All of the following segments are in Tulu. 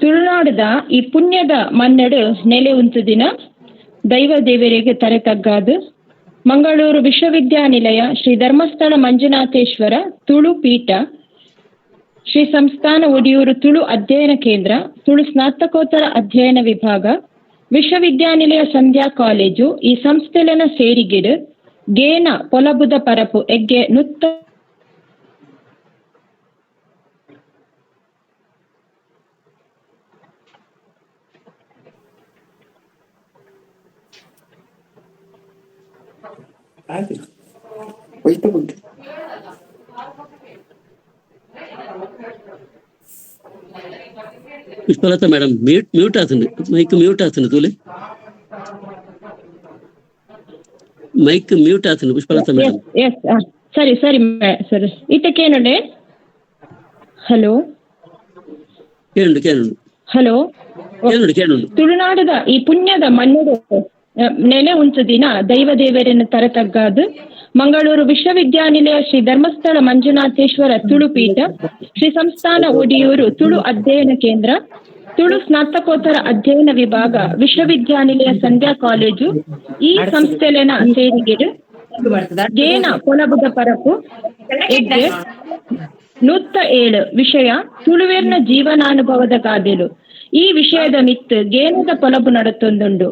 ತುಳುನಾಡದ ಈ ಪುಣ್ಯದ ಮನ್ನಡು ನೆಲೆ ಉಂತು ದಿನ ದೈವ ದೇವರಿಗೆ ತರೆ ತಗ್ಗಾದು ಮಂಗಳೂರು ವಿಶ್ವವಿದ್ಯಾನಿಲಯ ಶ್ರೀ ಧರ್ಮಸ್ಥಳ ಮಂಜುನಾಥೇಶ್ವರ ತುಳು ಪೀಠ ಶ್ರೀ ಸಂಸ್ಥಾನ ಒಡಿಯೂರು ತುಳು ಅಧ್ಯಯನ ಕೇಂದ್ರ ತುಳು ಸ್ನಾತಕೋತ್ತರ ಅಧ್ಯಯನ ವಿಭಾಗ ವಿಶ್ವವಿದ್ಯಾನಿಲಯ ಸಂಧ್ಯಾ ಕಾಲೇಜು ಈ ಸಂಸ್ಥೆಲನ ಸೇರಿಗಿಡು ಗೇನ ಪೊಲಬುದ ಪರಪು ಎಗ್ಗೆ ನುತ್ತ Pushpalatha madam mute mute ಆತಂಡು, mic mute ಆತಂಡು ತೂಲೆ, mic mute ಆತಂಡು Pushpalatha madam. S ಸರಿ ಸರಿ ಸರಿ ಇತ್ತಕ್ಕೇನುಂಡೆ. ಹಲೋ ಕೇಳುಂಡು ಕೇಳುಂಡು. ಹಲೋ ಕೇಳುಂಡು ಕೇಳುಂಡು. ತುಳುನಾಡದ ಈ ಪುಣ್ಯದ ಮಣ್ಣು ನೆಲೆ ಉಂಟು ದಿನ ದೈವ ದೇವರನ್ನು ತರತಗ್ಗಾದು ಮಂಗಳೂರು ವಿಶ್ವವಿದ್ಯಾನಿಲಯ ಶ್ರೀ ಧರ್ಮಸ್ಥಳ ಮಂಜುನಾಥೇಶ್ವರ ತುಳು ಪೀಠ ಶ್ರೀ ಸಂಸ್ಥಾನ ಒಡಿಯೂರು ತುಳು ಅಧ್ಯಯನ ಕೇಂದ್ರ ತುಳು ಸ್ನಾತಕೋತ್ತರ ಅಧ್ಯಯನ ವಿಭಾಗ ವಿಶ್ವವಿದ್ಯಾನಿಲಯ ಸಂಧ್ಯಾ ಕಾಲೇಜು ಈ ಸಂಸ್ಥೆಲೆನ ಸೇರಿಗಿಡು ಗೇನ ಪೊಲಬುದ ಪರಪು ಎಗ್ಗೆ 107 ವಿಷಯ ತುಳುವೇರ್ನ ಜೀವನಾನುಭವದ ಗಾದೆಲು ಈ ವಿಷಯದ ಮಿತ್ತು ಗೇನದ ಪೊಲಬು ನಡತೊಂದುಂಡು.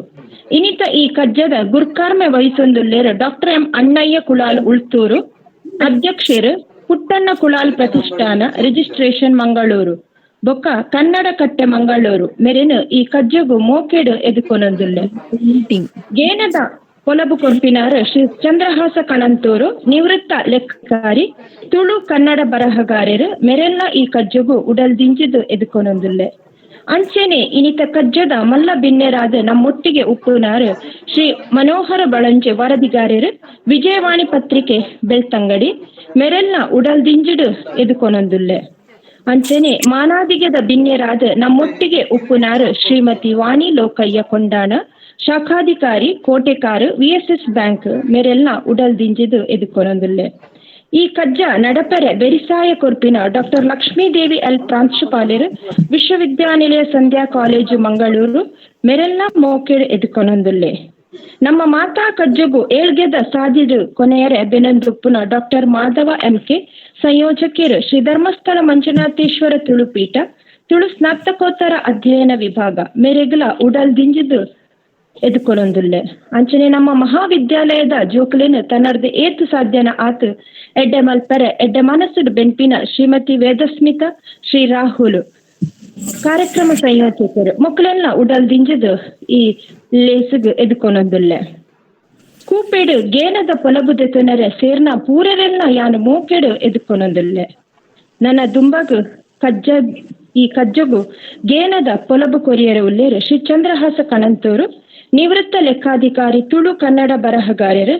ಇನಿತ ಈ ಕಜ್ಜದ ಗುರ್ಕಾರ್ಮೆ ವಹಿಸೊಂದುಲ್ಲೇರು ಡಾಕ್ಟರ್ ಎಂ ಅಣ್ಣಯ್ಯ ಕುಳಾಲ್ ಉಳ್ತೂರು, ಅಧ್ಯಕ್ಷರು ಪುಟ್ಟಣ್ಣ ಕುಳಾಲ್ ಪ್ರತಿಷ್ಠಾನ ರಿಜಿಸ್ಟ್ರೇಷನ್ ಮಂಗಳೂರು ಬೊಕ್ಕ ಕನ್ನಡ ಕಟ್ಟೆ ಮಂಗಳೂರು ಮೆರೆನು ಈ ಕಜ್ಜಗು ಮೋಕೆಡು ಎದುಕೊನೊಂದುಲ್ಲೆ. ಗೇನದ ಪೊಲಬು ಕೊರ್ಪಿನಾರು ಶ್ರೀ ಚಂದ್ರಹಾಸ ಕಣಂತೂರು ನಿವೃತ್ತ ಲೆಕ್ಕಕಾರಿ ತುಳು ಕನ್ನಡ ಬರಹಗಾರರು ಮೆರೆಲ್ಲ ಈ ಕಜ್ಜಗು ಉಡಲ್ ದಿಂಜಿದು ಎದುಕೊನೊಂದುಲ್ಲೆ. ಅಂಚೆನೆ ಇನಿತ ಕಜ್ಜದ ಮಲ್ಲ ಬಿನ್ನೆರಾದ ನಮ್ಮೊಟ್ಟಿಗೆ ಉಪ್ಪುನಾರು ಶ್ರೀ ಮನೋಹರ ಬಳಂಜೆ ವರದಿಗಾರರು ವಿಜಯವಾಣಿ ಪತ್ರಿಕೆ ಬೆಳ್ತಂಗಡಿ ಮೆರೆಲ್ನ ಉಡಲ್ ದಿಂಜಿಡು ಎದುಕೊನೊಂದುಲ್ಲೆ. ಅಂಚೆನೆ ಮಾನಾದಿಗೆದ ಬಿನ್ನೆರಾದ ನಮ್ಮೊಟ್ಟಿಗೆ ಉಪ್ಪುನಾರು ಶ್ರೀಮತಿ ವಾಣಿ ಲೋಕಯ್ಯ ಕೊಂಡಾಣ ಶಾಖಾಧಿಕಾರಿ ಕೋಟೆಕಾರು ವಿಎಸ್ಎಸ್ ಬ್ಯಾಂಕ್ ಮೆರೆಲ್ನ ಉಡಲ್ ದಿಂಜಿದು ಎದುಕೊನೊಂದುಲ್ಲೆ. ಈ ಕಜ್ಜ ನಡಪರೆ ಬೆರಿಸಾಯ ಕೊರ್ಪಿನ ಡಾಕ್ಟರ್ ಲಕ್ಷ್ಮೀದೇವಿ ಎಲ್ ಪ್ರಾಂಶುಪಾಲರು ವಿಶ್ವವಿದ್ಯಾನಿಲಯ ಸಂಧ್ಯಾ ಕಾಲೇಜು ಮಂಗಳೂರು ಮೆರೆಲ್ನ ಮೋಕೆಡ್ ಎದುಕೊನೊಂದುಲ್ಲೆ. ನಮ್ಮ ಮಾತಾ ಕಜ್ಜಗು ಏಳ್ಗೆದ ಸಾದಿಡು ಕೊನೆಯರೆ ಬೆನಂದುಪ್ಪುನ doctor Madhava M K ಸಂಯೋಜಕಿಯರು Shri Dharmasthala Manjunatheshwara ತುಳುಪೀಠ Tulu ಸ್ನಾತಕೋತ್ತರ ಅಧ್ಯಯನ ವಿಭಾಗ ಮೆರೆಗ್ಲ ಉಡಲ್ ದಿಂಜಿದು ಎದುಕೊನೊಂದುಲ್ಲೆ. ಅಂಚನೆ ನಮ್ಮ ಮಹಾವಿದ್ಯಾಲಯದ ಜೋಕುಲೇನು ತನ್ನರ್ದು ಏತು ಸಾಧ್ಯನ ಆತು ಎಡ್ಡೆ ಮಲ್ಪರೆ ಎಡ್ಡೆ ಮನಸ್ಸುಡು ಬೆನ್ಪಿನ ಶ್ರೀಮತಿ ವೇದಸ್ಮಿತಾ ಶ್ರೀ ರಾಹುಲ್ ಕಾರ್ಯಕ್ರಮ ಸಂಯೋಜಕರು ಮಕ್ಕಳೆಲ್ಲ ಉಡಲ್ ದಿಂಜಿದು ಈ ಲೇಸುಗು ಎದುಕೊನೊಂದುಲ್ಲೆ. ಕೂಪೇಡು ಗೇನದ ಪೊಲಬುದೆ ತುನರೆ ಸೇರ್ನ ಪೂರರೆಲ್ಲ ಯಾನು ಮೋಕೆಡು ಎದುಕೊನೊಂದುಲ್ಲೆ. ನನ್ನ ದುಂಬಾಗು ಕಜ್ಜ ಈ ಕಜ್ಜಗು ಗೇನದ ಪೊಲಬು ಕೊರಿಯರ ಉಲ್ಲೇರು ಶ್ರೀ ಚಂದ್ರಹಾಸ ಕಣಂತೂರು ನಿವೃತ್ತ ಲೆಕ್ಕಾಧಿಕಾರಿ ತುಳು ಕನ್ನಡ ಬರಹಗಾರರು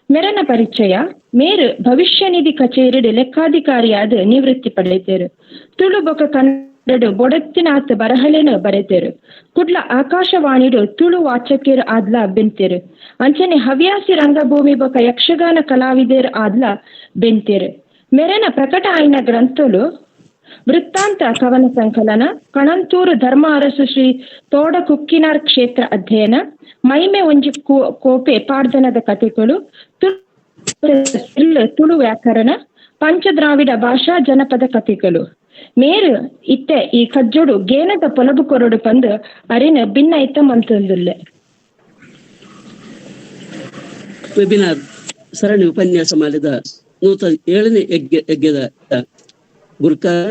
ಮೆರನ ಪರಿಚಯ ಮೇರು ಭವಿಷ್ಯ ನಿಧಿ ಕಚೇರಿ ಲೆಕ್ಕಾಧಿಕಾರಿಯಾದ ನಿವೃತ್ತಿ ಪಡೆತೇರು. ತುಳು ಬೊಕ ಕನ್ನಡ ಬೊಡತ್ತಿನಾತ್ ಬರಹಲೇನು ಬರೆತೇರು. ಕುಡ್ಲ ಆಕಾಶವಾಣಿಡು ತುಳು ವಾಚಕಿಯರು ಆದ್ಲ ಬೆಂತೇರು. ಅಂಚನೆ ಹವ್ಯಾಸಿ ರಂಗಭೂಮಿ ಬೊಕ ಯಕ್ಷಗಾನ ಕಲಾವಿದರು ಆದ್ಲ ಬೆಂತೇರು. ಮೆರನ ಪ್ರಕಟ ಆಯ್ನ ಗ್ರಂಥಲು ವೃತ್ತಾಂತ ಕವನ ಸಂಕಲನ, ಕಣಂತೂರು ಧರ್ಮ ಅರಸು ಶ್ರೀ ತೋಡ ಕುಕ್ಕಿನಾರ್ ಕ್ಷೇತ್ರ ಅಧ್ಯಯನ, ಮೈಮೆ ಒಂಜಿ ಕೋಪೆ ಪಾಡ್ದನದ ಕಥೆಗಳು, ತುಳು ವ್ಯಾಕರಣ, ಪಂಚದ್ರಾವಿಡ ಭಾಷಾ ಜನಪದ ಕಥೆಗಳು. ಮೇರು ಇತ್ತೆ ಈ ಕಜ್ಜೋಡು ಗೇನದ ಪೊಲಬು ಕೊರಡು ಪಂದು ಅರಿನ ಭಿನ್ನೈತ ಮಂತೊಂದುಲ್ಲೆ. ವೆಬಿನಾರ್ ಸರಣಿ ಉಪನ್ಯಾಸ ಮಾಲಿದ 107ನೇ ಯಜ್ಞದ ಗುರ್ಕಾರ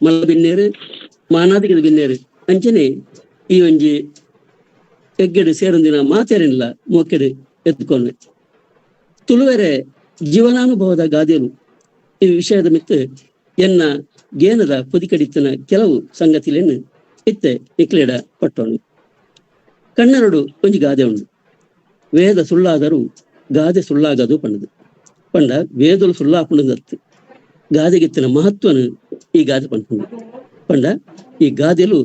ಮಲ್ಲ ಬಿನ್ನೇರು ಮಾನಾದಿಗದ ಬಿನ್ನೇರು ಅಂಚನೆ ಈ ಒಂಜಿ ಎಗ್ಗೆಡು ಸೇರೊಂದಿನ ಮಾತೇರಿಲ್ಲ ಮೋಕೆಡು ಎತ್ಕೊಂಡ್ವೆ. ತುಳುವೆರೆ ಜೀವನಾನುಭವದ ಗಾದೆಲು ಈ ವಿಷಯದ ಮಿತ್ತು ಎನ್ನ ಗೇನದ ಪುದಿಕಡಿತನ ಕೆಲವು ಸಂಗತಿಗಳನ್ನು ಇತ್ತೆ ನಿಕ್ಲೇಡ ಪಟ್ಟೋಣ. ಕಣ್ಣನಡು ಒಂಜಿ ಗಾದೆ ಉಂಡು, ವೇದ ಸುಳ್ಳಾದರೂ ಗಾದೆ ಸುಳ್ಳಾಗದು ಪಣ್ಣದು. ಪಂಡ ವೇದಲು ಸುಳ್ಳಾಪುಂಡದತ್ತು ಗಾದೆಗಿತ್ತಿನ ಮಹತ್ವನು ಈ ಗಾದೆ ಪಂಡು. ಪಂಡ ಈ ಗಾದೆಲು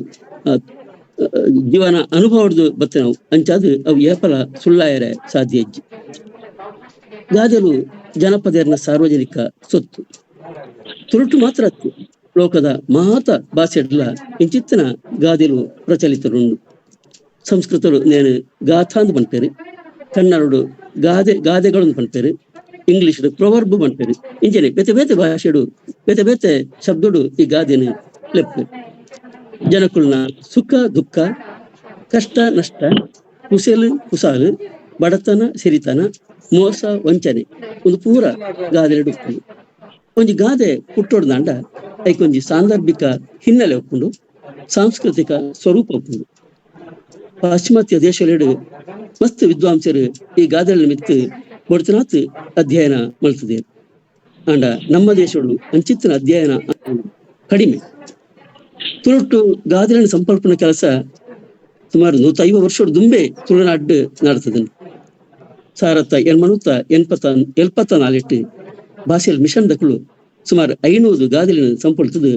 ಜೀವನ ಅನುಭವದ ಬತ್ತ ನಾವು ಅಂಚಾದು ಅವು ಏಪಲ ಸುಳ್ಳಾಯರೆ ಸಾಧ್ಯ ಹೆಜ್ಜೆ. ಗಾದೆಲು ಜನಪದರ್ನ ಸಾರ್ವಜನಿಕ ಸೊತ್ತು. ತುಳುಟು ಮಾತ್ರ ಅತ್ತು ಲೋಕದ ಮಾತ ಭಾಷೆಡ್ಲ ಇಂಚಿತ್ತಿನ ಗಾದೆಲು ಪ್ರಚಲಿತರುಂಡು. ಸಂಸ್ಕೃತರು ನೇನು ಗಾಥಾ ಅಂದ್ ಪನ್ಪೆರ್, ಕನ್ನಡಡು ಗಾದೆ ಗಾದೆಗಳನ್ನು ಪನ್ಪೆರ್, ಇಂಗ್ಲಿಷ್ ಪ್ರೊವರ್ಬ್ ಪನ್ಪೆರ್. ಇಂಚನೆ ಬೇತೆ ಬೇತೆ ಭಾಷೆಡು ಬೇತೆ ಬೇತೆ ಶಬ್ದಡು ಈ ಗಾದೆನು ಲೆಪ್ಪೆರ್. ಜನಕುಲ್ನ ಸುಖ ದುಃಖ, ಕಷ್ಟ ನಷ್ಟ, ಕುಸೆಲು ಕುಸಾಲು, ಬಡತನ ಸಿರಿತನ, ಮೋಸ ವಂಚನೆ ಒಂದು ಪೂರ ಗಾದೆಲೆಡ್ ಉಪ್ಪುಂಡು. ಒಂಜಿ ಗಾದೆ ಪುಟ್ಟೊಡ್ದಾಂಡ ಐಕೊಂಜಿ ಸಾಂದರ್ಭಿಕ ಹಿನ್ನೆಲೆ ಉಪ್ಪುಂಡು, ಸಾಂಸ್ಕೃತಿಕ ಸ್ವರೂಪ ಉಪ್ಪುಂಡು. ಪಾಶ್ಚಿಮಾತ್ಯ ದೇಶಲೆಡ್ ಮಸ್ತ್ ವಿದ್ವಾಂಸರು ಈ ಗಾದೆಗಳ ಮಿತ್ತು ಬೊಡ್ತನಾತ್ ಅಧ್ಯಯನ ಮಲ್ತದೆ. ಆಂಡ ನಮ್ಮ ದೇಶಡು ಅಂಚಿತ್ತಿನ ಅಧ್ಯಯನ ಕಡಿಮೆ. ತುಳುಟ್ಟು ಗಾದೆಗಳನ್ನು ಸಂಪರ್ಪಣ ಕೆಲಸ ಸುಮಾರು 150 ವರ್ಷ ದುಂಬೆ ತುಳುನಾಡು ನಡತದೆ. 1874 ಬಾಸೆಲ್ ಮಿಷನ್ ದಕುಲು ಸುಮಾರು 500 ಗಾದೆలను ಸಂಪೊಳ್ತದು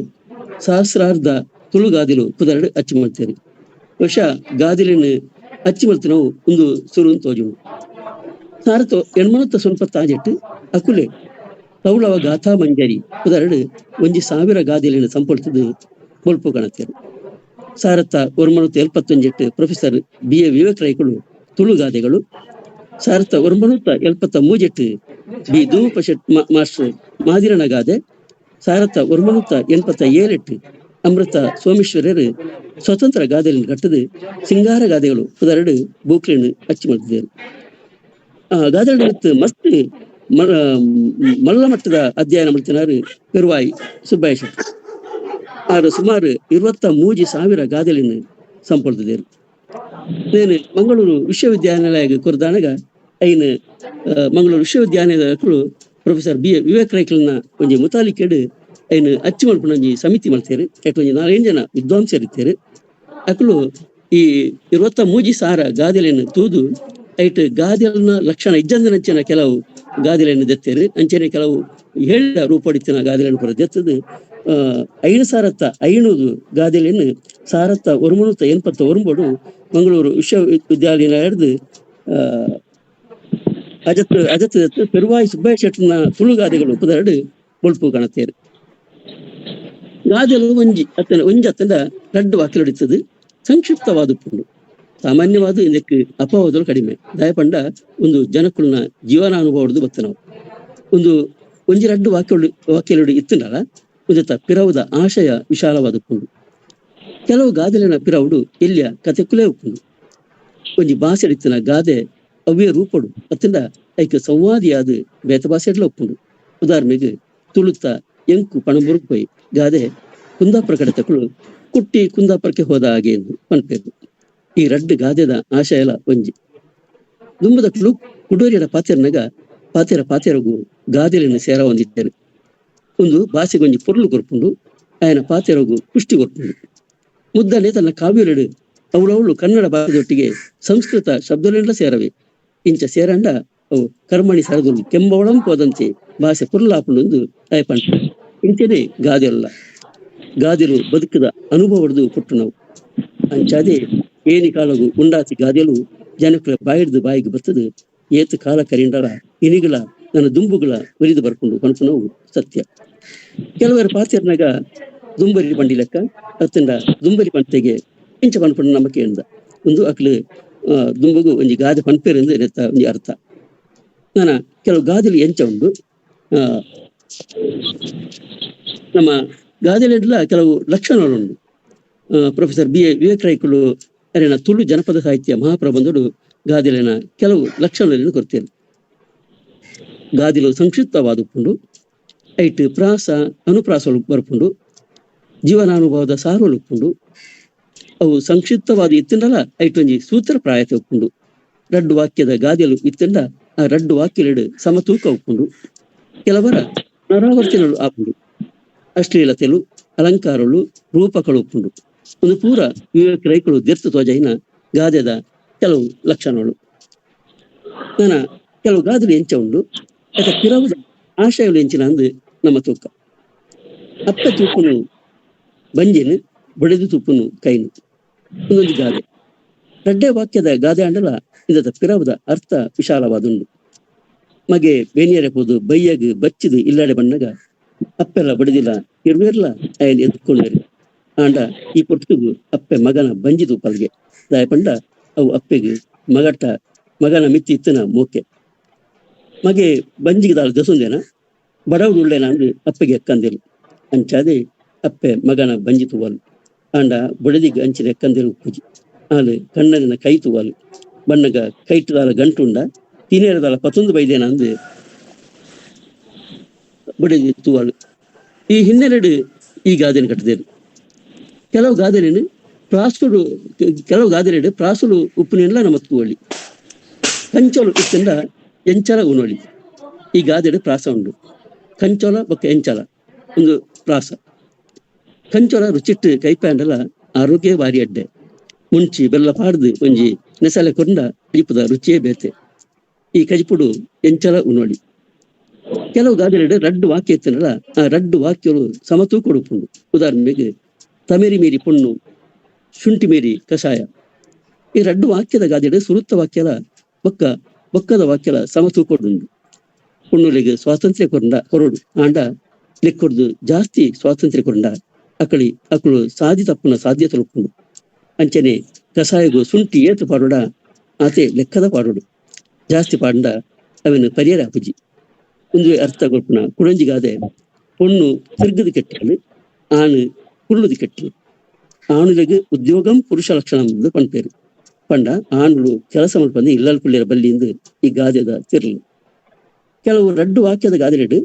ಸಹಸ್ರಾರ್ಧ ತುಳು ಗಾದೆಲು ಪುದರಡು ಅಚ್ಚು ಮಾಡ್ತಾರೆ. ವರ್ಷ ಗಾದೆలను ಅಚ್ಚು ಮಲ್ತಿನವು ಒಂದು ಸುರು ತೋಜುಂಡು. 1896 ಅಕುಲೆ ತೌಳವ ಗಾಥಾ ಮಂಜರಿ ಪುದರಡು 1000 ಗಾದೆలను ಸಂಪೊಳ್ತದು ಬೊಲ್ಪು ಕಾಣುತ್ತಾರೆ. 1971 professor B A Vivek ರೈಗಳು ತುಳು ಗಾದೆಗಳು, 1973 ಬಿ ದೂಪ ಶೆಟ್ ಮಾಸ್ಟರ್ ಮಾದಿರನ ಗಾದೆ, 1987 ಅಮೃತ ಸೋಮೇಶ್ವರರು ಸ್ವತಂತ್ರ ಗಾದೆಗಳನ್ನು ಕಟ್ಟದು ಸಿಂಗಾರ ಗಾದೆಗಳು ಪುದರಡು ಬೂಕ್ಲಿನ ಅಚ್ಚು ಮಾಡ್ತಿದ್ದಾರೆ. ಆ ಗಾದೆಗಳ ಮಸ್ತ್ ಮಲ್ಲ ಮಟ್ಟದ ಅಧ್ಯಯನ ಮಾಡ್ತಿನಾರು ಪೆರುವಾಯಿ ಸುಬ್ಬಯ್ಯ ಶೆಟ್ಟಿ. ಆರು ಸುಮಾರು 23,000 ಗಾದೆಗಳನ್ನು ಸಂಪೊಳ್ತಿದ್ದಾರೆ. నేను ಮಂಗಳೂರು ವಿಶ್ವವಿದ್ಯಾನಿಲಯ ಕೊರದಾನಗ ಐನ Mangaluru ವಿಶ್ವವಿದ್ಯಾನಿಲಯಕ್ಕಳು professor B A Vivek ರೈಕಲ್ನ ಒಂಜಿ ಮುತಾಲಿಕೆಡು ಐನ ಅಚ್ಚು ಮಲ್ಪುನ ಒಂಜಿ ಸಮಿತಿ ಮಲ್ತೇರು. ಎಟ್ ಒಂಜಿ 4 ಜನ ವಿದ್ವಾಂಸರಿತ್ತೇರು. ಅಕುಲು ಈ 23,000 ಗಾದೆಲೆಯನ್ನು ತೂದು ಐಟ್ ಗಾದೆಲನ ಲಕ್ಷಣ ಇಜ್ಜಂದನಂಚಿನ ಕೆಲವು ಗಾದೆಲೆಯನ್ನು ದೆತ್ತೇರು. ಅಂಚನೆ ಕೆಲವು ಹೇಳ ರೂಪಡಿತ್ತಿನ ಗಾದೆಲೆಯನ್ನು ಪೂರ ದೆತ್ತದು 5,500 ಗಾದೆಲೆಯನ್ನು 1989 ಮಂಗಳೂರು ವಿಶ್ವವಿದ್ಯಾಲಯ ಅಜತ್ ಅಜತ್ ಪೆರುವಾಯಿ ಸುಬ್ಬಯ್ಯ ಶೆಟ್ಟನ ತುಳು ಗಾದೆಗಳು ಪುದರಡು ಬೊಲ್ಪು ಕಾಣುತ್ತೇರು. ಗಾದೆಲು ಒಂಜಿ ಅತ್ತನ ಒಂಜಿ ಅತ್ತಂಡ ರಡ್ಡು ವಾಕ್ಯಲುಡಿತ್ತದು ಸಂಕ್ಷಿಪ್ತವಾದ ಉಪ್ಪುಂಡು. ಸಾಮಾನ್ಯವಾದ ಇದಕ್ಕೆ ಅಪವಾದಗಳು ಕಡಿಮೆ. ದಯಪಂಡ ಒಂದು ಜನಕುಲ್ನ ಜೀವನಾನುಭವದ ಬತ್ತನವು ಒಂದು ಒಂಜಿ ರಡ್ಡು ವಾಕ್ಯಲುಡಿ ಇತ್ತಂಡಲ ಒಂದು ಪಿರವುದ ಆಶಯ ವಿಶಾಲವಾದ ಉಪ್ಪುಂಡು. ಕೆಲವು ಗಾದೆಲಿನ ಪಿರವುಡು ಎಲ್ಲಿಯ ಕತೆಕುಲೇ ಉಪ್ಪುಂಡು. ಒಂಜಿ ಭಾಷೆಡಿತ್ತಿನ ಗಾದೆ ಅವ್ವೇ ರೂಪಡು ಅತ್ತಂಡ ಐಕ ಸಂವಾದಿಯಾದ ಬೇತ ಭಾಷೆಡ್ಲ ಉಪ್ಪುಂಡು. ಉದಾಹರಣೆಗೆ ತುಳುತ್ತ ಎಂಕು ಪಣಬುರುಪೊಯ್ ಗಾದೆ ಕುಂದಾಪುರ ಕಡೆತಕುಳು ಕುಟ್ಟಿ ಕುಂದಾಪುರಕ್ಕೆ ಹೋದ ಹಾಗೆ ಎಂದು ಪನ್ಪೇರು. ಈ ರಡ್ಡು ಗಾದೆದ ಆಶಯಲ ಒಂಜಿ. ದುಂಬದಕ್ಲು ಕುಡೋರಿಯರ ಪಾತೆರನಗ ಪಾತೆರ ಪಾತೆರಗು ಗಾದೆలను ಸೇರ ಹೊಂದಿತ್ತೇನೆ. ಒಂದು ಭಾಷೆಗೊಂಜಿ ಪೊರ್ಲು ಕೊರ್ಪುಂಡು, ಆಯನ ಪಾತೆರಗು ಪುಷ್ಟಿ ಕೊರ್ಪುಂಡು. ಮುದ್ದನೆ ತನ್ನ ಕಾವ್ಯಲೆಡು ಅವಳವಳು ಕನ್ನಡ ಭಾಷೆದೊಟ್ಟಿಗೆ ಸಂಸ್ಕೃತ ಶಬ್ದಲೆಲ್ಲ ಸೇರವೆ. ಇಂಚ ಸೇರಂಡ ಅವು ಕರ್ಮಣಿ ಸರದುಲು ಕೆಂಬವಳಂ ಹೋದಂತೆ ಭಾಷೆ ಪೊರ್ಲಾಪುಂಡು ಆಯ ಪಂಟ. ಇಂಚನೆ ಗಾದೆಲ್ಲ ಗಾದೆಲು ಬದುಕದ ಅನುಭವಡ್ದು ಪುಟ್ಟು ನಾವು. ಅಂಚಾದೆ ಏನಿ ಕಾಲಗು ಉಂಡಾತಿ ಗಾದೆಲು ಜನಕುಲ ಬಾಯಿಡ್ದು ಬಾಯಿಗೆ ಬರ್ತದೆ. ಏತು ಕಾಲ ಕರಿಂಡಲ ಇನಿಗಳ ನನ್ನ ದುಂಬುಗಳ ಒರಿದು ಬರ್ಕೊಂಡು ಪನ್ಪುನವು ಸತ್ಯ. ಕೆಲವರು ಪಾತೆರ್ನಾಗ ದುಂಬರಿ ಬಂಡಿ ಲೆಕ್ಕ ಅತ್ತಂಡ ದುಂಬರಿ ಪಂತೆಗೆ ಇಂಚ ಪನ್ಪುಂಡು ನಮಕೆ ಎಂದ ಒಂದು ಅಕ್ಲು ದುಂಬುಗು ಒಂಜಿ ಗಾದೆ ಪನ್ಪೇರೆಂದು ಎತ್ತ ಒಂಜಿ ಅರ್ಥ. ನಾನ ಕೆಲವು ಗಾದೆಲು ಎಂಚ ಉಂಡು. ನಮ್ಮ ಗಾದೆಲೆಡ್ಲ ಕೆಲವು ಲಕ್ಷಣಗಳುಂಡು. Professor B A Vivek ರೈಕುಲು ಅರೆನ ತುಳು ಜನಪದ ಸಾಹಿತ್ಯ ಮಹಾಪ್ರಬಂಧಡು ಗಾದೆಲೆನ ಕೆಲವು ಲಕ್ಷಣಗಳನ್ನು ಕೊಡ್ತೇನೆ. ಗಾದೆಲು ಸಂಕ್ಷಿಪ್ತವಾದ ಉಪ್ಪುಂಡು, ಐಟ್ ಪ್ರಾಸ ಅನುಪ್ರಾಸಗಳು ಬರ್ಪುಂಡು, ಜೀವನಾನುಭವದ ಸಾರುಗಳು ಉಪ್ಪುಂಡು. ಅವು ಸಂಕ್ಷಿಪ್ತವಾದ ಇತ್ತಂಡಲ ಐಟ್ ಒಂಜಿ ಸೂತ್ರ ಪ್ರಾಯತೆ ಉಪ್ಪುಂಡು. ರಡ್ಡು ವಾಕ್ಯದ ಗಾದೆಲು ಇತ್ತಂಡ ಆ ರಡ್ಡು ವಾಕ್ಯಲೆಡು ಸಮತೂಕ ಉಪ್ಪುಂಡು. ಕೆಲವರ ಪುನರಾವರ್ತನೆಗಳು ಆಪುಂಡು. ಅಶ್ಲೀಲತೆಲು ಅಲಂಕಾರಗಳು ರೂಪಗಳು ಉಪ್ಪುಂಡು. ಒಂದು ಪೂರ ವಿವೇಕ ರೈಕುಲು ದೆರ್ತು ತೋಜೈನ ಗಾದೆದ ಕೆಲವು ಲಕ್ಷಣಗಳು. ನಾನ ಕೆಲವು ಗಾದೆಲು ಎಂಚ ಉಂಡು ಅಥ ಪಿರವುದ ಆಶಯಗಳು ಎಂಚಿನ ಅಂದು ನಮ್ಮ ತೂಕ. ಅಪ್ಪ ತೂಪುನು ಬಂಜಿನ ಬಡಿದು ತೂಪುನು ಕೈನು ಒಂದೊಂದು ಗಾದೆ. ರಡ್ಡೆ ವಾಕ್ಯದ ಗಾದೆ ಅಂಡಲ ಇದರ ಪಿರವುದ ಅರ್ಥ ವಿಶಾಲವಾದುಂಡು. ಮಗೆ ಬೇನಿಯರೆ ಪೋದು ಬೈಯಗ್ ಬಚ್ಚಿದು ಇಲ್ಲಡೆ ಬಣ್ಣಗ ಅಪ್ಪೆಲ್ಲ ಬಡಿದಿಲ್ಲ ಇರ್ವೇರ್ಲ ಅಯನ್ ಎದ್ಕೊಂಡರು. ಆಂಡ ಈ ಪೊರ್ತುಗು ಅಪ್ಪೆ ಮಗನ ಬಂಜಿದು ಪಲ್ಗೆ ದಾಯಪಂಡ ಅವು ಅಪ್ಪೆಗೆ ಮಗಟ ಮಗನ ಮಿತ್ತಿ ಇತ್ತನ ಮೋಕೆ. ಮಗೆ ಬಂಜಿಗೆ ದಾಳ ದಸುಂದೇನ ಬಡವರು ಉಳ್ಳೇನ ಅಂದು ಅಪ್ಪೆಗೆ ಎಕ್ಕಂದಿರು. ಅಂಚಾದೆ ಅಪ್ಪೆ ಮಗನ ಬಂಜಿ ತೂವಲು. ಆಂಡ ಬಡದಿಗೆ ಅಂಚಿನ ಎಕ್ಕಂದಿರು ಪೂಜಿ ಆಲು ಕಣ್ಣನಿನ ಕೈ ತೂವಲು. ಬಣ್ಣಗ ಕೈಟುದಾಲ ಗಂಟುಂಡ ತಿನೇರದಾಲ ಪತೊಂದು ಬೈದೇನ ಅಂದು ಬಡದಿ ತೂವಲು. ಈ ಹಿನ್ನೆಲೆಡು ಈ ಗಾದೆನ ಕಟ್ಟದೇರು. ಕೆಲವು ಗಾದೆಲೇನು ಪ್ರಾಸುಡು ಕೆಲವು ಗಾದೆಲೇಡು ಪ್ರಾಸುಡು ಉಪ್ಪುನೆಲ್ಲ ನಮ್ಮ ತೂವಳಿ. ಕಂಚೋಲು ಇತ್ತಂಡ ಎಂಚಲ ಉನೋಳಿ. ಈ ಗಾದೆಡು ಪ್ರಾಸ ಉಂಡು. ಕಂಚೋಲ ಬೊಕ್ಕ ಎಂಚಲ ಒಂದು ಪ್ರಾಸ. ಕಂಚೋಲ ರುಚಿಟ್ಟು ಕೈಪ್ಯಾಂಡಲ ಆರೋಗ್ಯ ಭಾರಿ ಅಡ್ಡೆ. ಮುಂಚಿ ಬೆಲ್ಲ ಪಾಡ್ದು ಒಂಜಿ ನೆಸಲೆ ಕೊಂಡ ಕಜಿಪುದ ರುಚಿಯೇ ಬೇತೆ. ಈ ಕಜಿಪುಡು ಎಂಚಲ ಉನೋಳಿ. ಕೆಲವು ಗಾದೆಲೆಡು ರಡ್ಡು ವಾಕ್ಯ ಇತ್ತನಲ್ಲ, ಆ ರಡ್ಡು ವಾಕ್ಯಗಳು ಸಮತೂಕ ಉಪ್ಪುಂಡು. ಉದಾಹರಣೆಗೆ ತಮೇರಿ ಮೀರಿ ಪೊಣ್ಣು, ಶುಂಠಿ ಮೀರಿ ಕಷಾಯ. ಈ ರಡ್ಡು ವಾಕ್ಯದ ಗಾದೆಡು ಸುರುತ್ತ ವಾಕ್ಯಲ ಬೊಕ್ಕ ಬೊಕ್ಕದ ವಾಕ್ಯಲ ಸಮತೂಕೊಡುಂಡು. ಪೊಣ್ಣುಲಿಗೆ ಸ್ವಾತಂತ್ರ್ಯ ಕೊರಂಡ ಕೊರಡು ಆಂಡ ಲೆಕ್ಕೊಡ್ದು ಜಾಸ್ತಿ ಸ್ವಾತಂತ್ರ್ಯ ಕೊರಂಡ ಅಕಳಿ ಅಕಳು ಸಾಧಿ ತಪ್ಪುನ ಸಾಧ್ಯತೆ ಉಪ್ಪುಂಡು. ಅಂಚನೆ ಕಷಾಯಗು ಶುಂಠಿ ಏತು ಪಾಡೋಡ ಆತೆ ಲೆಕ್ಕದ ಪಾಡೋಡು, ಜಾಸ್ತಿ ಪಾಡಂಡ ಅವನು ಪರಿಹಾರ ಆಪುಜಿ. ಒಂದು ಅರ್ಥ ಕೊಡ್ಪುನ ಕುಡಂಜಿ ಗಾದೆ ಪೊಣ್ಣು ತಿರ್ಗದು ಕೆಟ್ಟಲು ಆಣು ಕುಳ್ಳುದು ಕೆಟ್ಟಲು. ಆಣುಲಿಗೆ ಉದ್ಯೋಗಂ ಪುರುಷ ಲಕ್ಷಣ ಪಂಪೇರು. ಪಂಡ ಆಣುಲು ಕೆಲಸ ಮಲ್ಪಂದು ಇಲ್ಲಲ್ ಕುಳ್ಳಿರ ಬಲ್ಲಿಂದು ಈ ಗಾದೆದ ತಿರ್ಲು. ಕೆಲವು ರಡ್ಡು ವಾಕ್ಯದ ಗಾದೆಲೆಡು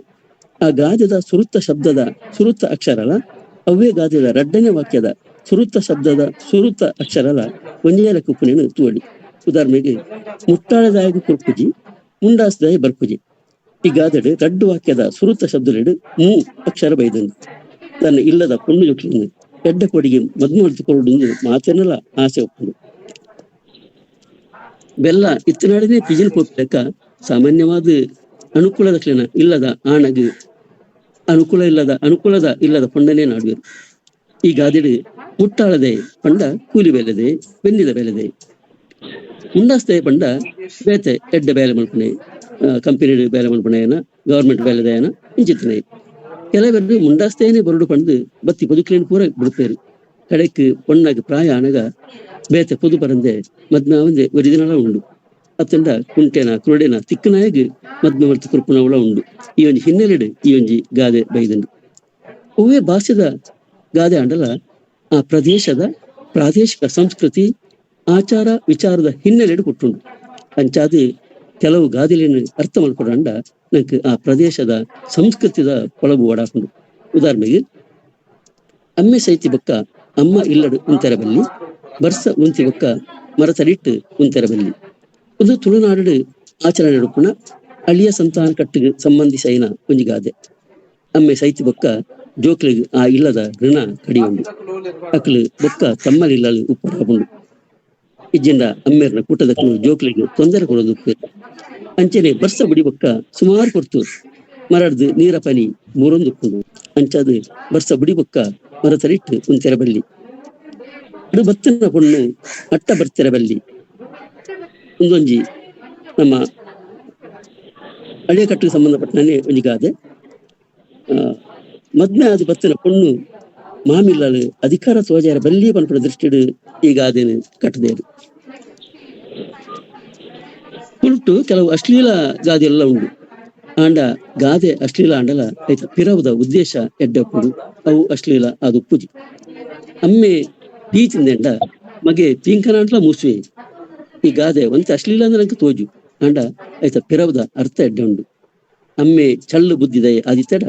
ಆ ಗಾದೆದ ಸುರುತ್ತ ಶಬ್ದದ ಸುರುತ್ತ ಅಕ್ಷರಲ ಅವೇ ಗಾದೆದ ರಡ್ಡನೇ ವಾಕ್ಯದ ಸುರುತ್ತ ಶಬ್ದದ ಸುರುತ್ತ ಅಕ್ಷರಲ ಒಂಜೇ ಲೆಕ್ಕುಪ್ಪುನೇನು ತೂವಳಿ. ಉದಾಹರಣೆಗೆ ಮುಟ್ಟಾಳದಾಯಗ ಕುರ್ಪುಜಿ, ಮುಂಡಾಸದಾಯ ಬರ್ಪುಜಿ. ಈ ಗಾದೆಡು ರಡ್ಡು ವಾಕ್ಯದ ಸುರುತ್ತ ಶಬ್ದಲೆಡು ಮೂ ಅಕ್ಷರ ಬೈದಂದು. ತನ್ನ ಇಲ್ಲದ ಪೊಣ್ಣು ಜೊಟ್ಲಿಂದು ಎಡ್ಡ ಕೊಡಿಗೆ ಮದ್ಮು ಕೊರಡು ಮಾತೇನಲ್ಲ ಆಸೆ ಒಪ್ಪುಂಡು. ಬೆಲ್ಲ ಇತ್ತನಾಡನೆ ಪಿಜಿನ ಪೋಪ್ ಸಾಮಾನ್ಯವಾದ ಅನುಕೂಲದ ಕ್ಲೇನ ಇಲ್ಲದ ಆಣಗು ಅನುಕೂಲ ಇಲ್ಲದ ಅನುಕೂಲದ ಇಲ್ಲದ ಪೊಣ್ಣನೇ ನಾಡುವರು. ಈ ಗಾದೆಡು ಮುಟ್ಟಾಳದೆ ಪಂಡ ಕೂಲಿ ಬೇಲೆದೆ ಬೆನ್ನಿದ ಬೇಲೆದೆ. ಮುಂಡಾಸ್ತೆ ಪಂಡ ಬೇತೆ ಎಡ್ಡ ಬೇಲೆ ಮಲ್ಪನೆ, ಕಂಪನಿ ಬೇಲೆ ಮಲ್ಪನೆಯನ, ಗವರ್ಮೆಂಟ್ ಬೇಲೆದಯನ ಇಂಚಿತ್ತನೆ. ಕೆಲವರು ಮುಂಡಾಸ್ತೇನೆ ಬರಡು ಪಂಡು ಬತ್ತಿ ಬದುಕಲೇನು ಪೂರ ಬಿಡುತ್ತೇರು. ಕಡೆಕ್ ಪೊಣ್ಣಗ ಪ್ರಾಯ ಆನಗ ಬೇತೆ ಪೊದು ಬರಂದೆ ಮದ್ಮೆ ಒಂದೇ ಒರಿದಿನಲ ಉಂಡು. ಅತ್ತಂಡ ಕುಂಟೆನ ಕುರುಡೆನ ತಿಕ್ಕನಾಯಗ್ ಮದ್ಮೆ ಮಲ್ತು ಕುರುಪುನವಳ ಉಂಡು. ಈ ಒಂಜಿ ಹಿನ್ನೆಲೆಡು ಈ ಒಂಜಿ ಗಾದೆ ಬೈದಂಡು. ಒವ್ವೇ ಭಾಷೆದ ಗಾದೆ ಆಂಡಲ ಆ ಪ್ರದೇಶದ ಪ್ರಾದೇಶಿಕ ಸಂಸ್ಕೃತಿ ಆಚಾರ ವಿಚಾರದ ಹಿನ್ನೆಲೆಡು ಕೊಟ್ಟುಂಡು. ಅಂಚಾದ ಕೆಲವು ಗಾದೆలను ಅರ್ಥ ಮಲ್ಪಡಂಡ ನಂಗೆ ಆ ಪ್ರದೇಶದ ಸಂಸ್ಕೃತಿದ ಪೊಳಬು ಓಡಾಕೊಂಡು. ಉದಾಹರಣೆಗೆ ಅಮ್ಮೆ ಸೈತಿ ಬೊಕ್ಕ ಅಮ್ಮ ಇಲ್ಲಡು ಉಂತೆರ ಬಲ್ಲಿ, ಬರ್ಸ ಉಂತಿ ಬೊಕ್ಕ ಮರತಡಿಟ್ಟು ಉಂತೆರ ಬಲ್ಲಿ. ಒಂದು ತುಳುನಾಡು ಆಚರಣೆ ನಡುಪುಣ ಅಳಿಯ ಸಂತಾನ ಕಟ್ಟಿಗೆ ಸಂಬಂಧಿಸೈನ ಒಂಜಿ ಗಾದೆ. ಅಮ್ಮೆ ಸೈತಿ ಬೊಕ್ಕ ಜೋಕ್ಲಿಗೆ ಆ ಇಲ್ಲದ ಋಣ ಕಡಿಯುಂಡು. ಅಕ್ಲು ಬೊಕ್ಕ ತಮ್ಮಲಿಲ್ಲಲು ಉಪ್ಪರಾಪುಂಡು. ಇಜ್ಜಿಂದ ಅಮ್ಮೇರ್ನ ಕೂಟದಕ್ಕಲು ಜೋಕ್ಲಿಗೆ ತೊಂದರೆ ಕೊಡೋದು. ಅಂಚನೆ ಬರ್ಸ ಬುಡಿ ಬೊಕ್ಕ ಸುಮಾರು ಕೊಡ್ತು ಮರಡ್ದು ನೀರ ಪನಿ ಮೂರೊಂದು ಅಂಚಾದು ಬರ್ಸ ಬುಡಿ ಬೊಕ್ಕ ಮರತರಿಟ್ಟು ಉಂತೆರ ಬಲ್ಲಿ. ಅದು ಬತ್ತಿನ ಪೊಣ್ಣು ಅಟ್ಟ ಬರ್ತಿರ ಬಲ್ಲಿ. ಒಂದೊಂಜಿ ನಮ್ಮ ಅಳಿಯ ಕಟ್ಟಿಗೆ ಸಂಬಂಧಪಟ್ಟನೇ ಒಂಜಿ ಗಾದೆ. ಮದ್ಮೆ ಆದ ಬತ್ತಿನ ಪೊಣ್ಣು ಮಾಮಿಲ್ಲಲು ಅಧಿಕಾರ ಸೋಜಾರ ಬಲ್ಲಿ ಪನ್ಪುನ ದೃಷ್ಟಿಡು ಈ ಗಾದೆನು ಕಟ್ಟದೇರು. ಉಂಟು ಕೆಲವು ಅಶ್ಲೀಲ ಗಾದೆ ಎಲ್ಲ ಉಂಡು. ಆಂಡ ಗಾದೆ ಅಶ್ಲೀಲ ಆಂಡಲ ಐತ ಪಿರವುದ ಉದ್ದೇಶ ಎಡ್ಡಪ್ಪುಡು ಅವು ಅಶ್ಲೀಲ ಅದು ಪೂಜಿ. ಅಮ್ಮೆ ಪೀ ತಿಂದೆಂಡ ಮಗೆ ಪೀಂಕನಾಂಡ್ಲ ಮೂಸುವೆ. ಈ ಗಾದೆ ಒಂತೆ ಅಶ್ಲೀಲ ಅಂದ್ರೆ ನಂಗೆ ತೋಜು. ಆಂಡ ಐತ ಪಿರವುದ ಅರ್ಥ ಎಡ್ಡೆ ಉಂಡು. ಅಮ್ಮೆ ಚಳ್ಳು ಬುದ್ಧಿದಯ ಆದಿತ್ಯಡ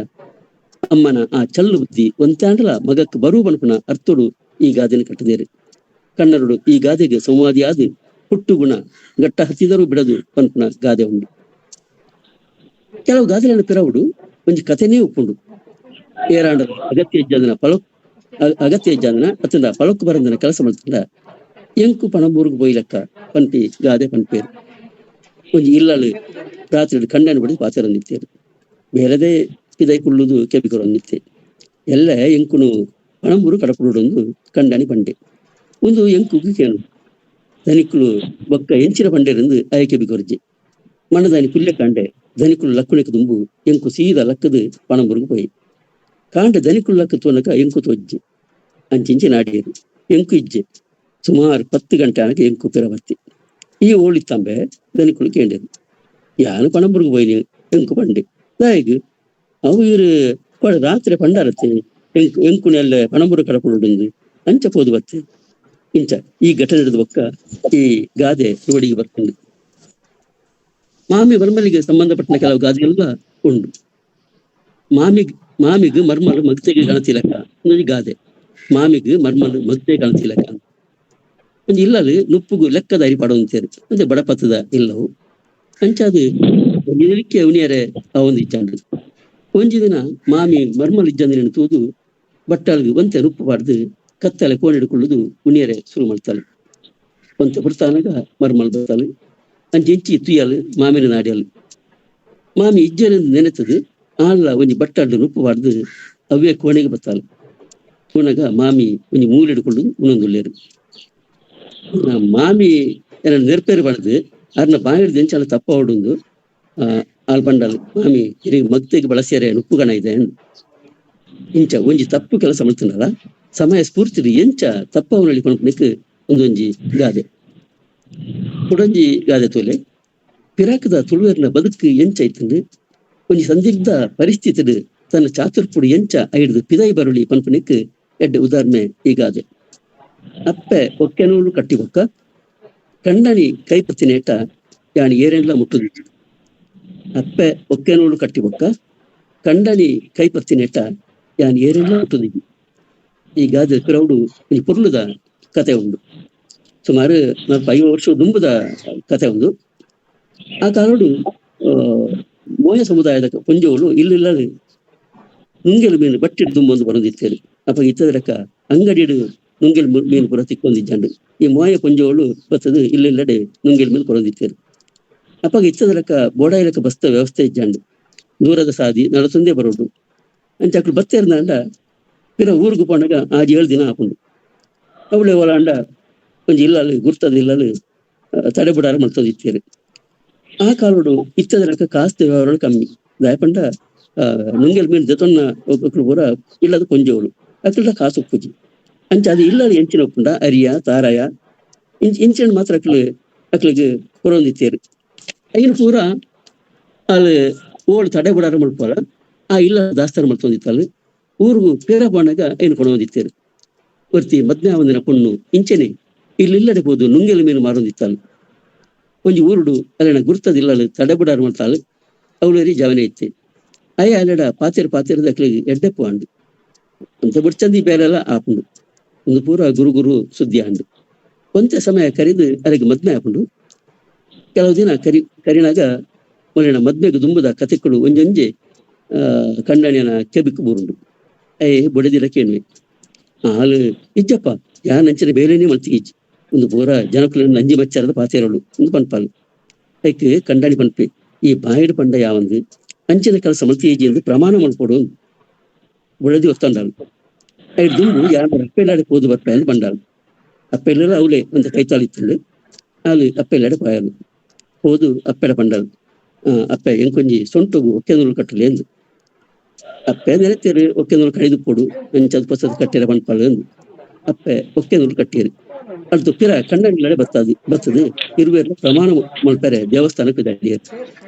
ಅಮ್ಮನ ಆ ಚಳ್ಳು ಬುದ್ಧಿ ಒಂತಾಂಡಲ ಮಗಕ್ಕೆ ಬರು ಬನ್ಪುನ ಅರ್ಥೋಡು ಈ ಗಾದೆನ ಕಟ್ಟದೇರು. ಕನ್ನಡಡು ಈ ಗಾದೆಗೆ ಸಂವಾದಿಯಾದ ಹುಟ್ಟು ಗುಣ ಗಟ್ಟ ಹತ್ತಿದರೂ ಬಿಡದು ಪನ್ಪುನ ಗಾದೆ ಉಂಡು. ಕೆಲವು ಗಾದೆలను ಪಿರವುಡು ಒಂಜಿ ಕಥೆನೇ ಉಪ್ಪುಂಡು. ಏರಾಂಡ ಅಗತ್ಯ ಇಜ್ಜಂದನ ಪಳಕ್ ಅಗತ್ಯ ಇಜ್ಜಂದನ ಅತ್ತಂದ ಪಳಕ್ಕು ಬರಂದನ ಕೆಲಸ ಮಾಡ್ತಂಡ ಎಂಕು ಪಣಬೂರ್ಗು ಪೋಯಿಲೆಕ್ಕ ಪನ್ಪಿ ಗಾದೆ ಪನ್ಪೇರು. ಒಂಜಿ ಇಲ್ಲಳು ರಾತ್ರಿ ಕಂಡನ ಬಡಿ ಪಾತೆರೊಂದಿತ್ತೇರು. ಬೇರೆದೇ ಪಿದೈ ಕುಳ್ಳುದು ಕೆಬಿಕೊರೊಂದಿತ್ತೆ. ಎಲ್ಲ ಎಂಕುನು ಪಣಂಬೂರು ಕಡಪುಡುಂದು ಕಂಡನಿ ಪಂಡೆ. ಒಂದು ಎಂಕುಗು ಕೇನು ಧನಿಕುಲು ಬೊಕ್ಕ ಎಂಚಿನ ಪಂಡೆರೆಂದು ಆಯ ಕೆಬಿಕೊರ್ಜೆ. ಮಣ್ಣದಾನಿ ಪುಲ್ಯ ಕಂಡೆ ಧನಿಕುಲು ಲಕ್ಕುಣಿಕ ದುಂಬು ಎಂಕು ಸೀದಾ ಲಕ್ಕದು ಪಣಂಬೂರ್ಗು ಪೋಯಿ. ಕಾಂಡ ದನಿಕುಳ್ಳಕ್ಕೆ ತೋನಕ ಎಂಕು ತೋಜ್ಜೆ ಅಂಚಿಂಚಿ ನಾಡಿಯರು ಎಂಕು ಇಜ್ಜೆ ಸುಮಾರು 10 ಗಂಟೆ ಆನಕ ಎಂಕು ಪಿರಬತ್ತಿ ಈ ಓಳಿತ್ತಂಬೆ ದನಿಕುಳು ಕೇಂಡೇರು ಯಾನು ಪಣಂಬುರ್ಗು ಪೋಯಿನಿ ಎಂಕು ಪಂಡೆ ದಾಯಿಗ್ ಅವು ಇರು ರಾತ್ರಿ ಪಂಡಾರತ್ತೆ ಎಂಕು ಎಂಕುನೆಲ್ಲ ಪಣಂಬುರು ಕಡಪುಡುಂದು ಅಂಚ ಪೋದು ಬತ್ತೆ ಇಂಚ ಈ ಘಟನೆ ನಡೆದ ಬೊಕ್ಕ ಈ ಗಾದೆ ರೂಢಿಗೆ ಬರ್ತುಂಡು. ಮಾಮಿ ಮರ್ಮಲಿಗೆ ಸಂಬಂಧಪಟ್ಟ ಕೆಲವು ಗಾದೆಯೆಲ್ಲ ಉಂಡು. ಮಾಮಿಗ್ ಮಾಮಿಗ್ ಮರ್ಮಲು ಮಗ್ತೆಗೆ ಗಣತಿಲಕ ಒಂಜಿ ಗಾದೆ. ಮಾಮಿಗ್ ಮರ್ಮಲು ಮಗ್ತೆ ಗಣತಿಲಕ ಒಂಜಿ ಇಲ್ಲಲು ನುಪ್ಪುಗು ಲೆಕ್ಕದ ಅರಿ ಪಡೊಂತೇರು ಅಂದ್ರೆ ಬಡಪತ್ತದ ಇಲ್ಲವು ಅಂಚಾದು ನಿಲಿಕೆ ಉನಿಯರೆ ಆ ಒಂದು ಇಜ್ಜಾಂಡು. ಒಂಜಿ ದಿನ ಮಾಮಿ ಮರ್ಮಲು ಇಜ್ಜಂದಿನ ತೂದು ಬಟ್ಟಾಲ್ಗೆ ಒಂತೆ ನುಪ್ಪು ಪಾಡ್ದು ಕತ್ತಲೆ ಕೋಣಿಡ್ಕೊಳ್ಳುದು ಉನಿಯರೆ ಶುರು ಮಾಡ್ತಾಳೆ. ಒಂತೆ ಬಿಡ್ತಾನಾಗ ಮರ್ಮಲ್ ಬರ್ತಾಳೆ ಅಂಚೆ ಇಂಚಿ ತುಯ್ಯಲು ಮಾಮಿನ ನಾಡಿಯಲು. ಮಾಮಿ ಇಜ್ಜನ ನೆನೆತದು ಆಲ್ಲ ಒಂಜಿ ಬಟ್ಟಾಡ್ದು ನುಪ್ಪು ಪಾಡ್ದು ಅವೇ ಕೋಣೆಗೆ ಬರ್ತಾಳೆ. ಕೋಣಗ ಮಾಮಿ ಒಂಜಿ ಮೂಲೆ ಹಿಡ್ಕೊಂಡು ಉಣೊಂದುಲ್ಲೇರು. ಮಾಮಿ ಏನ ನೆರ್ಪೇರು ಪಡೆದು ಅರ್ನ ಬಾಯಿಡ್ದು ಎಂಚಾಲ ತಪ್ಪ ಹೊಡುಂದು ಆಲ್ ಪಂಡಲ್ ಮಾಮಿ ಇರಿಗೆ ಮಗ್ತೆಗೆ ಬಳಸ್ಯಾರೆ ನುಪ್ಪು ಗಣ ಇದೆ ಇಂಚ ಒಂಜಿ ತಪ್ಪು ಕೆಲಸ ಮಾಡ್ತಾನಲ್ಲ ಸಮಯ ಸ್ಫೂರ್ತಿ ಎಂಚ ತಪ್ಪವನಲ್ಲಿ ಕೊಂಡ್ಕೊಳಕ್ಕೆ ಒಂದೊಂಜಿ ಗಾದೆ. ಕುಡೊಂಜಿ ಗಾದೆ ತೋಲೆ ಪಿರಾಕದ ತುಳುವೆರ್ನ ಬದುಕು ಎಂಚ ಐತಂದು ಒಂಜಿ ಸಂದಿಗ್ಧ ಪರಿಸ್ಥಿತಿ ತನ್ನ ಚಾತುರ್ಪುಡು ಎಂಚ ಐಡ್ದು ಪಿದೈ ಬರುಳಿ ಪನ್ಪನಿಕ್ ಎಡ್ಡೆ ಉದಾಹರಣೆ ಈ ಗಾದೆ. ಅಪ್ಪೆ ಒಕ್ಕೆನೂಲು ಕಟ್ಟಿಬೊಕ್ಕ ಕಂಡನಿ ಕೈಪತ್ತಿನೇಟ ಯಾಣಿ ಏರೆಲ್ಲ ಮುಟ್ಟುದು. ಅಪ್ಪೆ ಒಕ್ಕೆನೂಲು ಕಟ್ಟಿಬೊಕ್ಕ ಕಂಡನಿ ಕೈಪತ್ತಿನೇಟ ಯಾನ್ ಏರೆಲ್ಲ ಮುಟ್ಟುದು. ಈ ಗಾದೆ ಪಿರೌಡು ಒಂಜಿ ಪೊರ್ಲುದ ಕತೆ ಉಂಡು. ಸುಮಾರು 45 ವರ್ಷ ದುಂಬುದ ಕತೆ ಉಂಡು. ಆ ಕಾಲೋಡು ಮೋಯ ಸಮುದಾಯದ ಪೊಂಜೋಳು ಇಲ್ಲಿಲ್ಲ ನುಂಗೆಲು ಮೀನು ಬಟ್ಟಿಡ್ ದುಂಬೊಂದು ಬರೊಂದಿತ್ತೇರು. ಅಪ್ಪ ಇತ್ತದ ಅಂಗಡಿಡು ನುಂಗೆಲ್ ಮೀನು ಪೂರ ತಿಕ್ಕೊಂದಿಜ್ಜಂಡು. ಈ ಮೋಯ ಪೊಂಜೋಳು ಬತ್ತದು ಇಲ್ಲಿಲ್ಲಡೆ ನುಂಗೆಲ್ ಮೀನು ಕೊರೊಂದಿತ್ತೇರು. ಅಪ್ಪಾಗ ಇತ್ತದ ಲೆಕ್ಕ ಬೋಡಾಯಿ ಲೆಕ್ಕ ಬಸ್ತ ವ್ಯವಸ್ಥೆ ಇಜ್ಜಂಡು. ದೂರದ ಸಾದಿ ನಡತೊಂದೇ ಬರೋಡು ಅಂಚ ಅಕ್ಲು ಬತ್ತೇರ್ನಾಂಡ ಪಿರ ಊರುಗು ಪೋಣಗ 6-7 ದಿನ ಆಪುಂಡು. ಅವಳೆ ಒಲಾಂಡ ಒಂಜಿ ಇಲ್ಲಲು ಗುರ್ತದ ಇಲ್ಲಲು ತಡೆ ಬುಡಾರ ಮಲ್ತೊಂದಿತ್ತೇರು. ಆ ಕಾಲೋಡು ಇತ್ತದ ಲೆಕ್ಕ ಕಾಸ್ತ ವ್ಯವಹಾರ ಕಮ್ಮಿ. ದಾಯಪಂಡ ನುಂಗೆಲ್ ಮೀನು ಜೊತೊನ್ನ ಒಕ್ಕಲು ಪೂರ ಇಲ್ಲದ ಪೊಂಜೋಳು ಅಕ್ಲ ಕಾಸು ಉಪ್ಪುಜಿ. ಅಂಚ ಅದು ಇಲ್ಲದ ಎಂಚಿನ ಉಪ್ಪುಂಡ ಅರಿಯ ತಾರಾಯ ಇಂಚಿನ ಮಾತ್ರ ಅಕ್ಲು ಅಕ್ಲಿಗೆ ಕೊರೊಂದಿತ್ತೇರು. ಐನು ಪೂರ ಅಲ್ಲಿ ಓಳು ತಡೆ ಬುಡಾರ ಮಲ್ಪೋಲ ಆ ಇಲ್ಲ ದಾಸ್ತಾನ ಮಲ್ತೊಂದಿತ್ತಾಳು. ಊರುಗು ಪೇರ ಬಾಣಗ ಐನು ಕೊಡೊಂದಿತ್ತೇರು. ಒರ್ತಿ ಮದ್ನೆ ಒಂದಿನ ಪೊಣ್ಣು ಇಂಚನೆ ಇಲ್ಲಿಲ್ಲಡೆ ಪೋದು ನುಂಗೆಲ್ ಮೀನು ಮಾರೊಂದಿತ್ತಾಳು. ಒಂಜಿ ಊರುಡು ಅಲ್ಲಿನ ಗುರ್ತದಿಲ್ಲ ತಡೆ ಬುಡಾರ ಮಲ್ತಾಳು. ಅವಳರಿ ಜವನೆ ಇತ್ತೆ ಅಯ್ಯ ಅಲ್ಲಡ ಪಾತೇರು ಪಾತೇರದ ಅಕ್ಲಿಗೆ ಎಡ್ಡೆಪ್ಪು ಅಂಡು ಅಂತ ಬುಡ್ಚಂದಿ ಬೇರೆಲ್ಲ ಆಪುಂಡು. ಒಂದು ಪೂರ ಗುರು ಗುರು ಸುದ್ದಿ ಅಂಡು. ಒಂತೆ ಸಮಯ ಕರಿದು ಅಲ್ಲಿಗೆ ಮದ್ಮೆ ಆಪುಂಡು. ಕೆಲವು ದಿನ ಕರಿನಾಗ ಮೊಲಿನ ಮದ್ಮೆಗೆ ದುಂಬುದ ಕತೆಕ್ಕಳು ಒಂಜೊಂಜೆ ಕಂಡಣಿಯನ ಕೆಬಿಕ್ಕು ಬೂರುಂಡು. ಅಯ್ಯ ಬೊಡೆದಿಲ್ಲ ಕೇಣ್ವೆ ಹಾಲು ಇಜ್ಜಪ್ಪ ಯಾನ್ ಅಂಚಿನ ಬೇಲೆನೇ ಮಲ್ತಿಗಿಜ್ಜಿ ಒಂದು ಪೂರ ಜನಕುಲ ನಂಜಿ ಮಚ್ಚಾರದ ಪಾತೇರಳು ಒಂದು ಪನ್ಪಾಲು. ಐಕ್ ಕಂಡಾಣಿ ಪನ್ಪೆ ಈ ಬಾಯಿಡು ಪಂಡ ಯಾವಂದು ಅಂಚಿನ ಕೆಲಸ ಮಲ್ತಿಗಿಜ್ಜಿ ಎಂದು ಪ್ರಮಾಣ ಮಲ್ಪೊಡು ಬೊಡೆದಿ ಒತ್ತಂಡಾಳು. ಐದು ದುಂಬು ಯಾರು ಅಪ್ಪೆಲ್ಲಾಡೆ ಪೋದು ಬರ್ಪೆ ಅಂತ ಬಂಡಾಳು. ಅಪ್ಪೆಲ್ಲ ಅವಳೆ ಒಂದು ಕೈತಾಳು ಇತ್ತಳು. ಅಲ್ಲಿ ಅಪ್ಪೆಲ್ಲಾಡೆ ಪಾಯಲು ಹೋದು ಅಪ್ಪೆಡ ಪಂಡಾಳು. ಅಪ್ಪೆ ಎಂಕೊಂಜಿ ಸೊಂಟಗು ಒಕ್ಕೆನೂಲು ಕಟ್ಟಲು ಎಂದು ಅಪ್ಪೆ ನೆನೆತೇರು ಒಕ್ಕೆನೂಲು ಕಡಿದು ಪೋಡು ಅಂಚದ ಪಸದ ಕಟ್ಟಿರ ಪನ್ಪಾಳು ಎಂದು ಅಪ್ಪೆ ಒಕ್ಕೆನೂಲು ಕಟ್ಟಿರು. ಅದು ಪಿರ ಕಂಡಂಗ್ಲಡೆ ಬರ್ತದೆ ಬರ್ತದೆ ಇರುವೆಲ್ಲ ಪ್ರಮಾಣ ಮಲ್ಪರೆ ದೇವಸ್ಥಾನಕ್ಕೆ ದಡಿಯರು.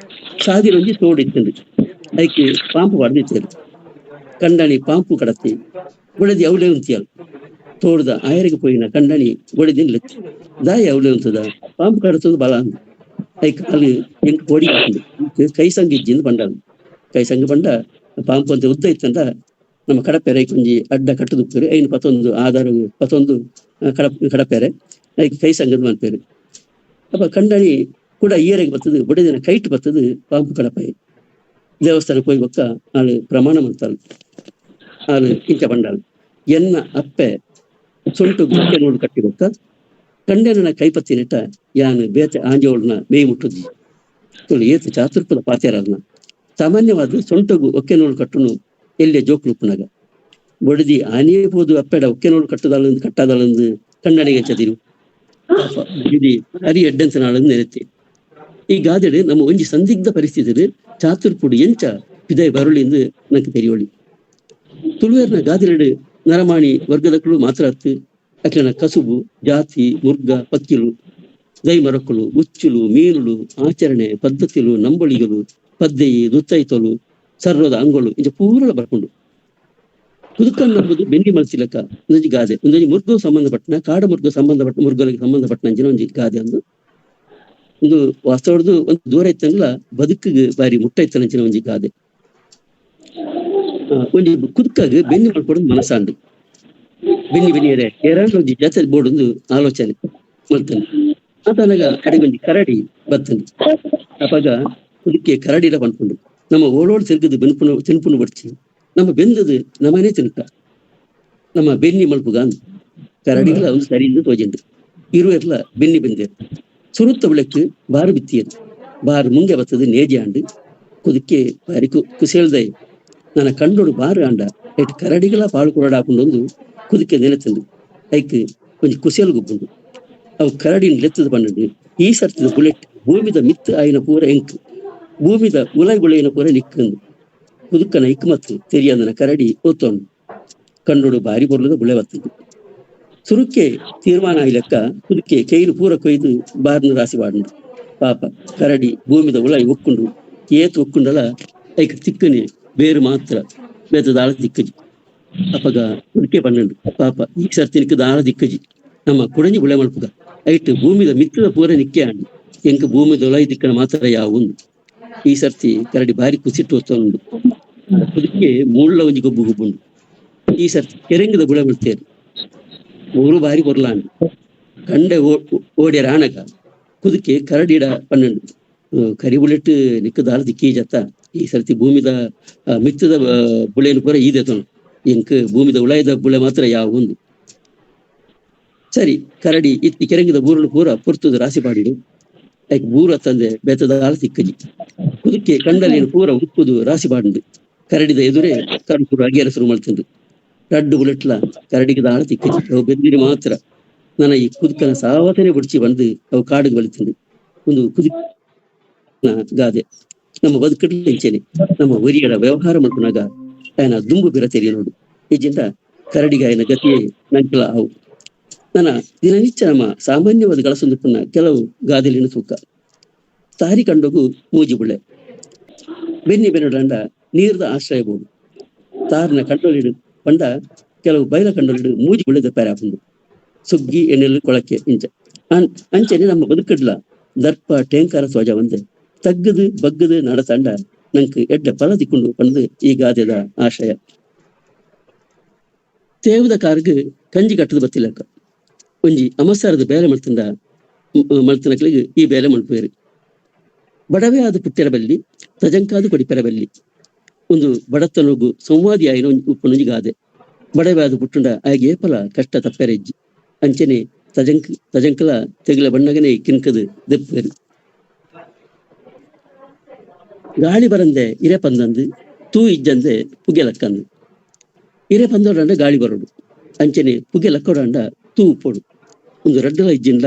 ಸಾದಿರೊಂಜಿ ತೋಡು ಇತ್ತಂದು ಐಕೆ ಪಾಂಪು ಪಡೆದಿತ್ತೇರು. ಕಂಡಣಿ ಪಾಂಪು ಕಡತಿ ಬೊಡೆದಿ ಅವಳೇ ಉಂತಿಯಲ್ ತೋಡ್ದ ಆಯರಿಗೆ ಪೋಯಿನ ಕಂಡಣಿ ಬೊಡೆದಿನ ದಾಯಿ ಅವಳೇ ಉಂತದ ಪಾಂಪು ಕಡತದ ಬಲ ಅಂದು ಐಕ್ ಅಲ್ಲಿ ಎಂಕ್ ಕೋಡಿ ಹಾಕೊಂಡು ಕೈ ಸಂಗ ಇಜ್ಜಿಂದು ಬಂಡಾಳು. ಕೈ ಸಂಗ ಬಂಡ ಪಾಂಪು ಅಂತ ಉದ್ದ ಇತ್ತಂದ ನಮ್ಮ ಕಡಪೆರೆ ಐಕೊಂಜಿ ಅಡ್ಡ ಕಟ್ಟುದುಪ್ಪೇರು ಐನು ಪತ್ತೊಂದು ಆಧಾರ ಪತ್ತೊಂದು ಕಡಪೆರೆ ಐಕ್ ಕೈ ಸಂಗದ ಮನ್ಪೇರು. ಅಪ್ಪ ಕಂಡಣಿ ಕೂಡ ಈಯರಿಗೆ ಬರ್ತದೆ ಬೊಡೆದಿನ ಕೈಟ್ ಬರ್ತದೆ ಪಾಂಪು ಕಡಪಾಯಿ. ದೇವಸ್ಥಾನಕ್ಕೆ ಹೋಗಿ ಬೊಕ್ಕ ಆಳು ಪ್ರಮಾಣ ಮಾಡ್ತಾಳು. ಆಳು ಇಂಚ ಬಂಡಾಳು ಎನ್ನ ಅಪ್ಪೆ ಸೊಂಟು ಗುಕ್ಕೆ ನೋಡು ಕಟ್ಟಿ ಬೊಕ್ಕ ಕಂಡನ ಕೈಪತ್ತಿನಿಟ್ಟ ಯಾನು ಬೇತೆ ಆಂಜೋಳನ ಮೇಯ್ ಮುಟ್ಟುದು ತುಳು ಏತು ಚಾತುರ್ಪದ ಪಾತೇರನ್ನ. ಸಾಮಾನ್ಯವಾದ ಸೊಂಟಗು ಒಕ್ಕೆ ನೋಡು ಕಟ್ಟುನು ಎಲ್ಲಿಯ ಜೋಕ್ಲುಪ್ಪುನಾಗ ಬೊಡದಿ ಆನೆಯೇ ಪೋದು ಅಪ್ಪೆಡ ಒಕ್ಕೆ ನೋಡು ಕಟ್ಟದಾಳಂದು ಕಟ್ಟಾದಾಳಂದು ಕಣ್ಣಡಿಗೆ ಚದಿರು ಬೊಡದಿ ಅರಿ ಎಡ್ಡೆಂತ ನಾಳಂದು ನೆನೆತ್ತೆ. ಈ ಗಾದೆಡು ನಮ್ಮ ಒಂಜಿ ಸಂದಿಗ್ಧ ಪರಿಸ್ಥಿತಿ ಚಾತುರ್ಪುಡು ಎಂಚ ಪಿದೈ ಬರುಳಿಂದು ನಂಗೆ ತೆರಿಯೋಳಿ. ತುಳುವೇರ್ನ ಗಾದಿಲೆಡು ನರಮಾಣಿ ವರ್ಗದಕ್ಕಳು ಮಾತ್ರ ಅಕ್ಲೆನ ಕಸುಬು ಜಾತಿ ಮುರ್ಗ ಪಕ್ಕಿಲು ದೈಮರಕ್ಕಳು ಉಚ್ಚುಲು ಮೀನುಲು ಆಚರಣೆ ಪದ್ಧತಿಲು ನಂಬಳಿಗಳು ಪದ್ದೆಯಿ ದುತ್ತೈತಲು ಸರ್ವದ ಅಂಗಳು ಇಂಚ ಪೂರಲ ಬರ್ಕೊಂಡು ಕುದುಕನ್ ನಂಬುದು ಬೆನ್ನಿ ಮಲ್ಸಿಲಕ್ಕ ಒಂದೊಂಜಿ ಗಾದೆ ಒಂದೊಂಜಿ ಮುರ್ಗ ಸಂಬಂಧಪಟ್ಟನ ಕಾಡ ಮುರ್ಗ ಸಂಬಂಧಪಟ್ಟ ಮುರ್ಗಲಿಗೆ ಸಂಬಂಧಪಟ್ಟನ ಅಂಚಿನ ಒಂಜಿ ಗಾದೆ ಒಂದು ಒಂದು ವಾಸ್ತವದ್ದು ಒಂದು ದೂರ ಇತ್ತಂಗ್ಲ ಬದುಕಿಗೆ ಬಾರಿ ಮುಟ್ಟ ಇತ್ತನಂಚಿನ ಒಂಜಿ ಗಾದೆ. ಒಂಜಿ ಕುದುಕಾಗ ಬೆನ್ನಿ ಮಲ್ಕೊಡೋದು ಮನಸಾಂಡು ಬೆನ್ನಿ ಬೆನ್ನಿಯರೆ ಏರಾಂಡ ಒಂಜಿ ಜಾತೆ ಬೋಡೊಂದು ಆಲೋಚನೆ ಮಲ್ತಾನೆ ಆತನಗ ಅಡಿಗೊಂಜಿ ಕರಡಿ ಬತ್ತಂದು ಅಪಗ ಕುದುಕೆ ಕರಡಿಲ ಪನ್ಪುಂಡು ನಮ್ಮ ಓಡೋಡ್ ತಿರುಗದು ಬೆನ್ಪುನ ತಿನ್ಪುನು ಬಡ್ಚಿ ನಮ್ಮ ಬೆಂದದು ನಮ್ಮನೆ ತಿನ್ಕ ನಮ್ಮ ಬೆನ್ನಿ ಮಲ್ಪುಗ ಅಂದ್ ಕರಡಿಗಳ ಒಂದು ಸರಿಯಿಂದ ತೋಜಿಂದು ಇರುವೆರ್ಲ ಬೆನ್ನಿ ಬೆಂದೇರು ಸುರುತ್ತ ಬೆಳಕು ಬಾರು ಬಿತ್ತಿಯದು ಬಾರು ಮುಂಗೆ ಬತ್ತದು ನೇಜಿ ಆಂಡು ಕುದುಕೆ ಬಾರಿ ಕುಸೇಳ್ದೈ ನನ್ನ ಕಂಡೋಡು ಬಾರು ಆಂಡ ಐಟ್ ಕರಡಿಗಳ ಪಾಳು ಕೊರಡಾಕೊಂಡೊಂದು ಕುದುಕೆ ನೆನೆತಂದು ಐಕ್ ಒಂಜಿ ಕುಸೇಲು ಗುಬ್ಬುಂಡು ಅವು ಕರಡಿನ ಲೆತ್ತದ ಪನ್ನಂಡು ಈ ಸರ್ತಿದ ಬುಲೆಟ್ ಭೂಮಿದ ಮಿತ್ತು ಆಯಿನ ಪೂರ ಎಂಕ್ ಭೂಮಿದ ಉಲೈ ಬುಳೆಯಿನ ಪೂರ ನಿಕ್ಕಂದು ಕುದುಕನ ಇಕ್ಮತ್ತು ತೆರಿಯಂದನ ಕರಡಿ ಒತ್ತೊಂಡು ಕಂಡೋಡು ಬಾರಿ ಬೊರ್ಲದ ಬುಳೆ ಬತ್ತದು ಸುರುಕ್ಕೆ ತೀರ್ಮಾನ ಆಯ್ಲಕ್ಕ ಕುದುಕೆ ಕೈಲು ಪೂರ ಕೊಯ್ದು ಬಾರ್ನ ರಾಸಿ ಬಾಡುಂಡು ಪಾಪ ಕರಡಿ ಭೂಮಿದ ಉಲೈ ಒಕ್ಕುಂಡು ಏತು ಒಕ್ಕುಂಡಲ ಐಕ್ ತಿಕ್ಕನೆ ಬೇರು ಮಾತ್ರ ಬೇತ ದಾಳ ದಿಕ್ಕಜಿ ಅಪಗ ಕುದುಕೆ ಪನ್ನಂಡು ಪಾಪ ಈ ಸರ್ತಿ ದಾಳ ದಿಕ್ಕಜಿ ನಮ್ಮ ಕುಡಂಜಿ ಬುಳೆ ಮಲ್ಪುಗ ಐಟ್ ಭೂಮಿದ ಮಿತ್ತದ ಪೂರ ನಿಕ್ಕೆ ಆಂಡು ಎಂಕ ಭೂಮಿದ ಉಲೈ ದಿಕ್ಕನ ಮಾತ್ರ ಯಾವೊಂದು ಈ ಸರ್ತಿ ಕರಡಿ ಬಾರಿ ಕುಸಿಟ್ಟು ಒತ್ತೊಂಡು ಕುದುಕೆ ಮೂಳ್ಳ ಒಂಜಿ ಗೊಬ್ಬು ಗುಬ್ಬುಂಡು ಈ ಸರ್ತಿ ಕೆರೆಂಗದ ಬುಳೆ ಮಲ್ತೇರು ಮೂರು ಬಾರಿ ಬೊರ್ಲಾಂಡು ಕಂಡೆ ಓಡ್ಯರ ಆನಗ ಕುದುಕೆ ಕರಡಿಡ ಪನ್ನಂಡು ಕರಿ ಬುಲೆಟ್ ನಿಕ್ಕದಾಲ ದಿಕ್ಕಿ ಜತ್ತ ಈ ಸರ್ತಿ ಭೂಮಿದ ಮಿತ್ತದ ಬುಳೆನು ಪೂರ ಈದೆತನು ಎಂಕ್ ಭೂಮಿದ ಉಳಾಯದ ಬುಳೆ ಮಾತ್ರ ಯಾವೊಂದು ಸರಿ ಕರಡಿ ಇತ್ತಿ ಕೆರಂಗಿದ ಬೂರಲು ಪೂರ ಪೊರ್ತುದು ರಾಸಿ ಪಾಡಿಡು ಐಕ್ ಬೂರ ತಂದೆ ಬೇತದಾಲ ತಿಕ್ಕಜಿ ಕುದುಕೆ ಕಂಡಲೇನು ಪೂರ ಉಪ್ಪುದು ರಾಸಿ ಪಾಡುಂಡು ಕರಡಿದ ಎದುರೇ ಕರುಪುರು ಅಗಿಯರ ಶುರು ಮಲ್ತಂದು ರಡ್ಡು ಬುಲೆಟ್ಲ ಕರಡಿಗೆ ದಾಳ ತಿಕ್ಕಜಿ ಅವು ಬೆಂದಿರಿ ಮಾತ್ರ ನನ್ನ ಈ ಕುದುಕನ ಸಾವತನೆ ಬುಡ್ಚಿ ಬಂದು ಅವು ಕಾಡಿಗೆ ಬಳಿತಂದು ಒಂದು ಕುದುಕ ಗಾದೆ ನಮ್ಮ ಬದುಕಡ್ಲು ಇಂಚೆನೆ ನಮ್ಮ ಒರಿಯಡ ವ್ಯವಹಾರ ಮಲ್ಪುನಾಗ ಆಯನ ದುಂಬು ಬಿರ ತೆರಿಯ ನೋಡು ಈಜಿಂದ ಕರಡಿಗೆ ಆಯನ ಗತಿಯೇ ನಂಕಲ ಅವು ನನ್ನ ದಿನನಿತ್ಯ ನಮ್ಮ ಸಾಮಾನ್ಯವಾದ ಗಳಸೊಂದು ಕೆಲವು ಗಾದೆಲಿನ ತೂಕ ತಾರಿ ಕಂಡೋಗು ಮೂಜಿ ಬುಳೆ ಬೆನ್ನಿ ಬೆನ್ನಡಂಡ ನೀರ್ದ ಆಶ್ರಯ ಬೋಡು ತಾರಿನ ಕಂಡೋಲಿಡು ಪಂಡ ಕೆಲವು ಬೈಲ ಕಂಡೋಲಿಡು ಮೂಜಿ ಬುಳೆದ ಪ್ಯಾರಾಪುಂಡು ಸುಗ್ಗಿ ಎಣ್ಣೆಲು ಕೊಳಕೆ ಇಂಚ ಅಂಚನೆ ನಮ್ಮ ಬದುಕಡ್ಲ ದರ್ಪ ಟೇಂಕಾರ ತ್ವಜ ಒಂದೆ ತಗ್ಗದು ಬಗ್ಗದು ನಡತಂಡ ನಂಗೆ ಎಡ್ಡ ಫಲ ದಿಕ್ಕೊಂಡು ಪಂದು ಈ ಗಾದೆದ ಆಶಯ. ತೇವದ ಕಾರ್ಗ್ ಕಂಜಿ ಕಟ್ಟದ ಬತ್ತಿಲಕ್ಕ ಒಂಜಿ ಅಮಸಾರದ ಬೇಲೆ ಮಲ್ತಂಡ ಮಲ್ತನಕ್ಲಿಗೆ ಈ ಬೇಲೆ ಮಲ್ಪೇರು ಬಡವೇ ಆದ ಪುಟ್ಟೆರ ಬಲ್ಲಿ ತಜಂಕಾದ ಕೊಡಿಪೆರ ಬಲ್ಲಿ ಒಂದು ಬಡತನಗು ಸಂವಾದಿ ಆಯಿನ ಉಪ್ಪುನೊಂಜಿ ಗಾದೆ ಬಡವೇ ಆದ ಪುಟ್ಟುಂಡ ಆಗಿ ಏಪಲ ಕಷ್ಟ ತಪ್ಪೆರೆಜ್ಜಿ ಅಂಚನೆ ತಜಂಕ್ ತಜಂಕಲ ತೆಗಲ ಬಣ್ಣಗನೆ ಕಿನ್ಕದು ದೆಪ್ಪೇರು ಗಾಳಿ ಬರಂದೆ ಇರೆ ಪಂದಂದು ತೂ ಇಜ್ಜಂದೆ ಪುಗೆ ಲಕ್ಕಂದು ಇರೆ ಪಂದೋಡಂಡ ಗಾಳಿ ಬರೋಡು ಅಂಚನೆ ಪುಗೆ ಲಕ್ಕೋಡಂಡ ತೂ ಉಪ್ಪೋಡು ಒಂದು ರಡ್ಡಲ ಇಜ್ಜಿಂಡ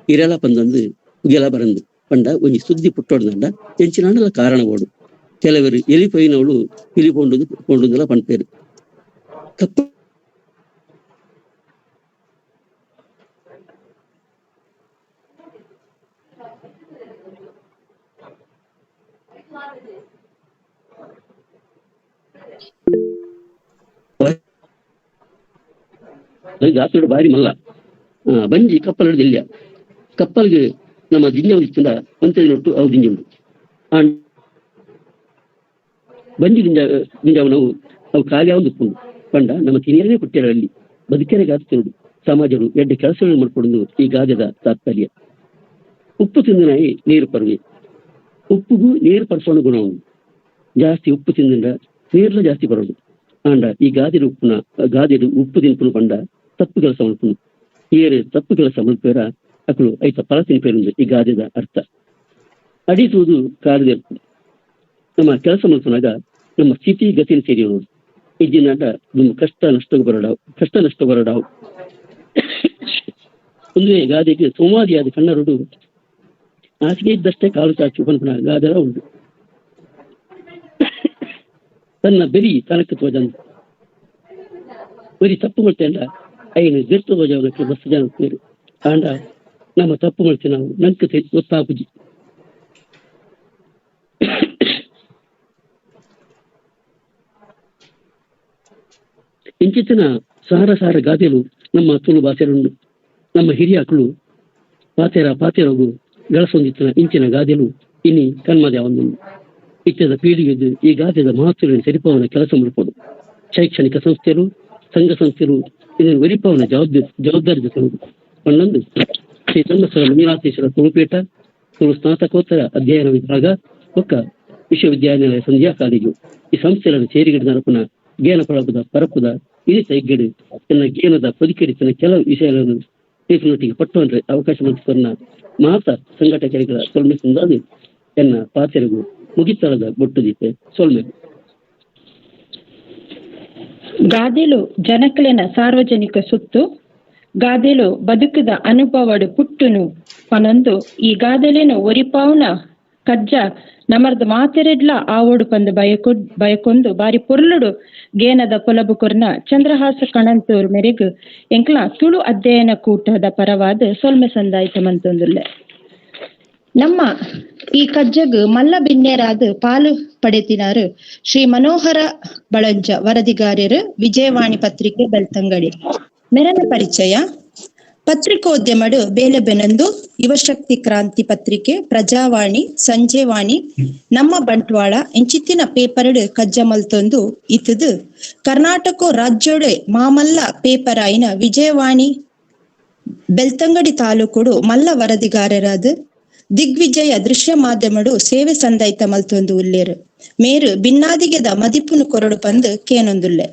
ಇರೆಲ ಪಂದಂದು ಪುಗೆಲ ಬರಂದು ಪಂಡ ಒಂಜಿ ಸುದ್ದಿ ಪುಟ್ಟೋಡ್ದಂಡ ಎಂಚಿನಾಂಡಲ ಕಾರಣ ಓಡು ಕೆಲವರು ಎಲಿ ಪೊಯ್ನವಳು ಪಿಲಿ ಪೋಂಡು ಪೋಂಡುಂದಲ ಪನ್ಪೇರು ಕಪ್ಪ ಗಾತ್ರೋಡು ಬಾರಿ ಮಲ್ಲ ಬಂಜಿ ಕಪ್ಪಲ್ ದಿಲ್ಯ ಕಪ್ಪಲ್ಗೆ ನಮ್ಮ ದಿಂಜ ಇತ್ತಂದ ಒಂತೆ ಅವು ದಿಂಜುಂಡು ಬಂಜಿ ದಿಂಜ ದಿಂಜವನವು ಅವು ಖಾಲಿ ಯಾವ್ದು ಉಪ್ಪುಂಡು ಪಂಡ ನಮ್ಮ ತಿನಿಯರೇ ಪುಟ್ಟಿರಲ್ಲಿ ಬದುಕೆರೆ ಗಾತ್ರ ತಿರುಡು ಸಮಾಜರು ಎಡ್ಡೆ ಕೆಲಸಗಳನ್ನು ಮಾಡ್ಕೊಂಡು ಈ ಗಾದೆದ ತಾತ್ಪರ್ಯ. ಉಪ್ಪು ತಿಂದನಾಯಿ ನೀರು ಪರ್ವಿ ಉಪ್ಪುಗೂ ನೀರು ಪರ್ಪೋಣ ಗುಣ ಉಂಡು ಜಾಸ್ತಿ ಉಪ್ಪು ತಿಂದಿಂದ ನೀರ್ಲ ಜಾಸ್ತಿ ಬರೋದು ಆಂಡ ಈ ಗಾದೆಡು ಉಪ್ಪುನ ಗಾದೆಡು ಉಪ್ಪು ತಿನ್ಪುನು ಪಂಡ ತಪ್ಪು ಕೆಲಸ ಮಲ್ಪುನು ಏರು ತಪ್ಪು ಕೆಲಸ ಮಲ್ಪೇರ ಅಕಲು ಐತ ಫಲ ತಿನ್ಪೇರುಂದು ಈ ಗಾದೆದ ಅರ್ಥ. ಅಡಿಸುವುದು ಕಾರದೆರ್ಪು ನಮ್ಮ ಕೆಲಸ ಮಲ್ಪುನಾಗ ನಮ್ಮ ಸ್ಥಿತಿ ಗತಿನ ಸೇರಿ ನೋಡು ಇಜ್ಜಿನಾಂಡ ನಿಮ್ಮ ಕಷ್ಟ ನಷ್ಟ ಬರಡಾವು ಕಷ್ಟ ನಷ್ಟ ಬರಡಾವು. ಒಂದುವೇ ಗಾದೆಗೆ ಸಂವಾದಿಯಾದ ಕಣ್ಣರುಡು ಹಾಸಿಗೆ ಇದ್ದಷ್ಟೇ ಕಾಲು ಚಾಚು ಪನ್ಪುನ ಗಾದೆಲ ಉಂಟು. ತನ್ನ ಬೆರಿ ತನಕ ತೋಜಂದು ಒರಿ ತಪ್ಪು ಮಲ್ತೇಂಡ ಐನ್ ದೆರ್ತ್ ತೋಜಾವುನಕ್ಕೆ ಮಸ್ತ್ ಜನ ಉಪ್ಪುವೆರ್. ಆಂಡ ನಮ್ಮ ತಪ್ಪು ಮಲ್ತಿನ ನಾವು ನಂಕ್ ಗೊತ್ತಾಪುಜಿ. ಇಂಚಿತ್ತಿನ ಸಾರ ಸಾರ ಗಾದೆಲು ನಮ್ಮ ತುಳು ಭಾಷೆಡುಂಡು. ನಮ್ಮ ಹಿರಿಯಾಕುಲು ಪಾತೆರ ಪಾತೆರಗು ಗಳಸೊಂದಿತ್ತಿನ ಇಂಚಿನ ಗಾದೆಲು ಇನಿ ಕಣ್ಮದೆ ಆವೊಂದುಂಡು. ಇತ್ತೆದ ಪೀಳಿಗೆಗ್ ಈ ಗಾದೆದ ಮಹತ್ವವನ್ನು ತೆರಿಪಾವುನ ಕೆಲಸ ಮಲ್ಪೊಡು. ಶೈಕ್ಷಣಿಕ ಸಂಸ್ಥೆಲು, ಸಂಘ ಸಂಸ್ಥೆಲು ಇದನ್ನು ಒರಿಪಾವುನ ಜವಾಬ್ದಾರಿ ಜೊತೆ ಪನ್ನೊಂದು ಶ್ರೀ ಧರ್ಮಸ್ಥಳ ಮಂಜುನಾಥೇಶ್ವರ ತುಳುಪೀಠ, ತುಳು ಸ್ನಾತಕೋತ್ತರ ಅಧ್ಯಯನ ವಿಭಾಗ ಬೊಕ್ಕ ವಿಶ್ವವಿದ್ಯಾನಿಲಯ ಸಂಧ್ಯಾ ಕಾಲೇಜು ಈ ಸಂಸ್ಥೆಗಳನ್ನು ಸೇರಿಗಡೆ ನಡಪುನ ಗೇನ ಪರಪುದ ಪರಪುದ ಇನಿತ ಎಗ್ಗಡೆ ತನ್ನ ಗೇನದ ಪೊದಿಕೆಡಿತನ ಕೆಲವು ವಿಷಯಗಳನ್ನು ತೀರ್ಪಿನೊಟ್ಟಿಗೆ ಪಟ್ಟುವಂತೆ ಅವಕಾಶ ಮಲ್ತಿಕೊರ್ನ ಮಾತ ಸಂಘಟಕರಿಗಳ ಸೊಲ್ಮೆ ಸಂದಾದು ಎನ್ನ ಪಾತೆರಗು ಮುಗಿತಲದ ಬೊಟ್ಟು ದೀಪೆ ಸೊಲ್ಮೆ. ಗಾದೆಲು ಜನಕ್ಲೆನ ಸಾರ್ವಜನಿಕ ಸುತ್ತು, ಗಾದೆಲು ಬದುಕುದ ಅನುಭವಡು ಪುಟ್ಟುನು ಪನೊಂದು ಈ ಗಾದೆಲೆನು ಒರಿಪಾವುನ ಕಜ್ಜ ನಮರ್ದ್ ಮಾತೆರೆಡ್ಲ ಆವೊಡು ಪಂದ್ ಬಯಕೊಂದು ಬಾರಿ ಪೊರ್ಲುಡು ಗೇನದ ಪೊಲಬು ಕೊರ್ನ ಚಂದ್ರಹಾಸ ಕಣಂತೂರ್ ಮೆರೆಗ್ ಎಂಕ್ಲ ತುಳು ಅಧ್ಯಯನ ಕೂಟದ ಪರವಾದ್ ಸೊಲ್ಮೆ ಸಂದಾಯ್ತ ಮಂತೊಂದುಲ್ಲೆ. ನಮ್ಮ ಈ ಕಜ್ಜಗ್ ಮಲ್ಲ ಬಿನ್ನೆರಾದ್ ಪಾಲು ಪಡೆತಿನಾರು ಶ್ರೀ ಮನೋಹರ ಬಳಂಜ ವರದಿಗಾರರು, ವಿಜಯವಾಣಿ ಪತ್ರಿಕೆ ಬೆಳ್ತಂಗಡಿ. ಮೆರನ ಪರಿಚಯ ಪತ್ರಿಕೋದ್ಯಮಡು ಬೇಲೆ ಬೆನಂದು ಯುವಶಕ್ತಿ ಕ್ರಾಂತಿ ಪತ್ರಿಕೆ, ಪ್ರಜಾವಾಣಿ, ಸಂಜೆವಾಣಿ, ನಮ್ಮ ಬಂಟ್ವಾಳ ಇಂಚಿತ್ತಿನ ಪೇಪರ್ಡ್ ಕಜ್ಜ ಮಲ್ತೊಂದು ಇತ್ತದು ಕರ್ನಾಟಕ ರಾಜ್ಯೋಡೆ ಮಾಮಲ್ಲ ಪೇಪರ್ ಆಯಿನ ವಿಜಯವಾಣಿ ಬೆಳ್ತಂಗಡಿ ತಾಲೂಕುಡು ಮಲ್ಲ ವರದಿಗಾರರಾದ ದಿಗ್ವಿಜಯ ದೃಶ್ಯ ಮಾಧ್ಯಮಡು ಸೇವೆ ಸಂದಾಯ್ತ ಮಲ್ತೊಂದು ಉಲ್ಲೇರು. ಮೇರು ಬಿನ್ನಾದಿಗೆದ ಮದಿಪುನು ಕೊರಡು ಪಂದು ಕೇನೊಂದುಲ್ಲೆ.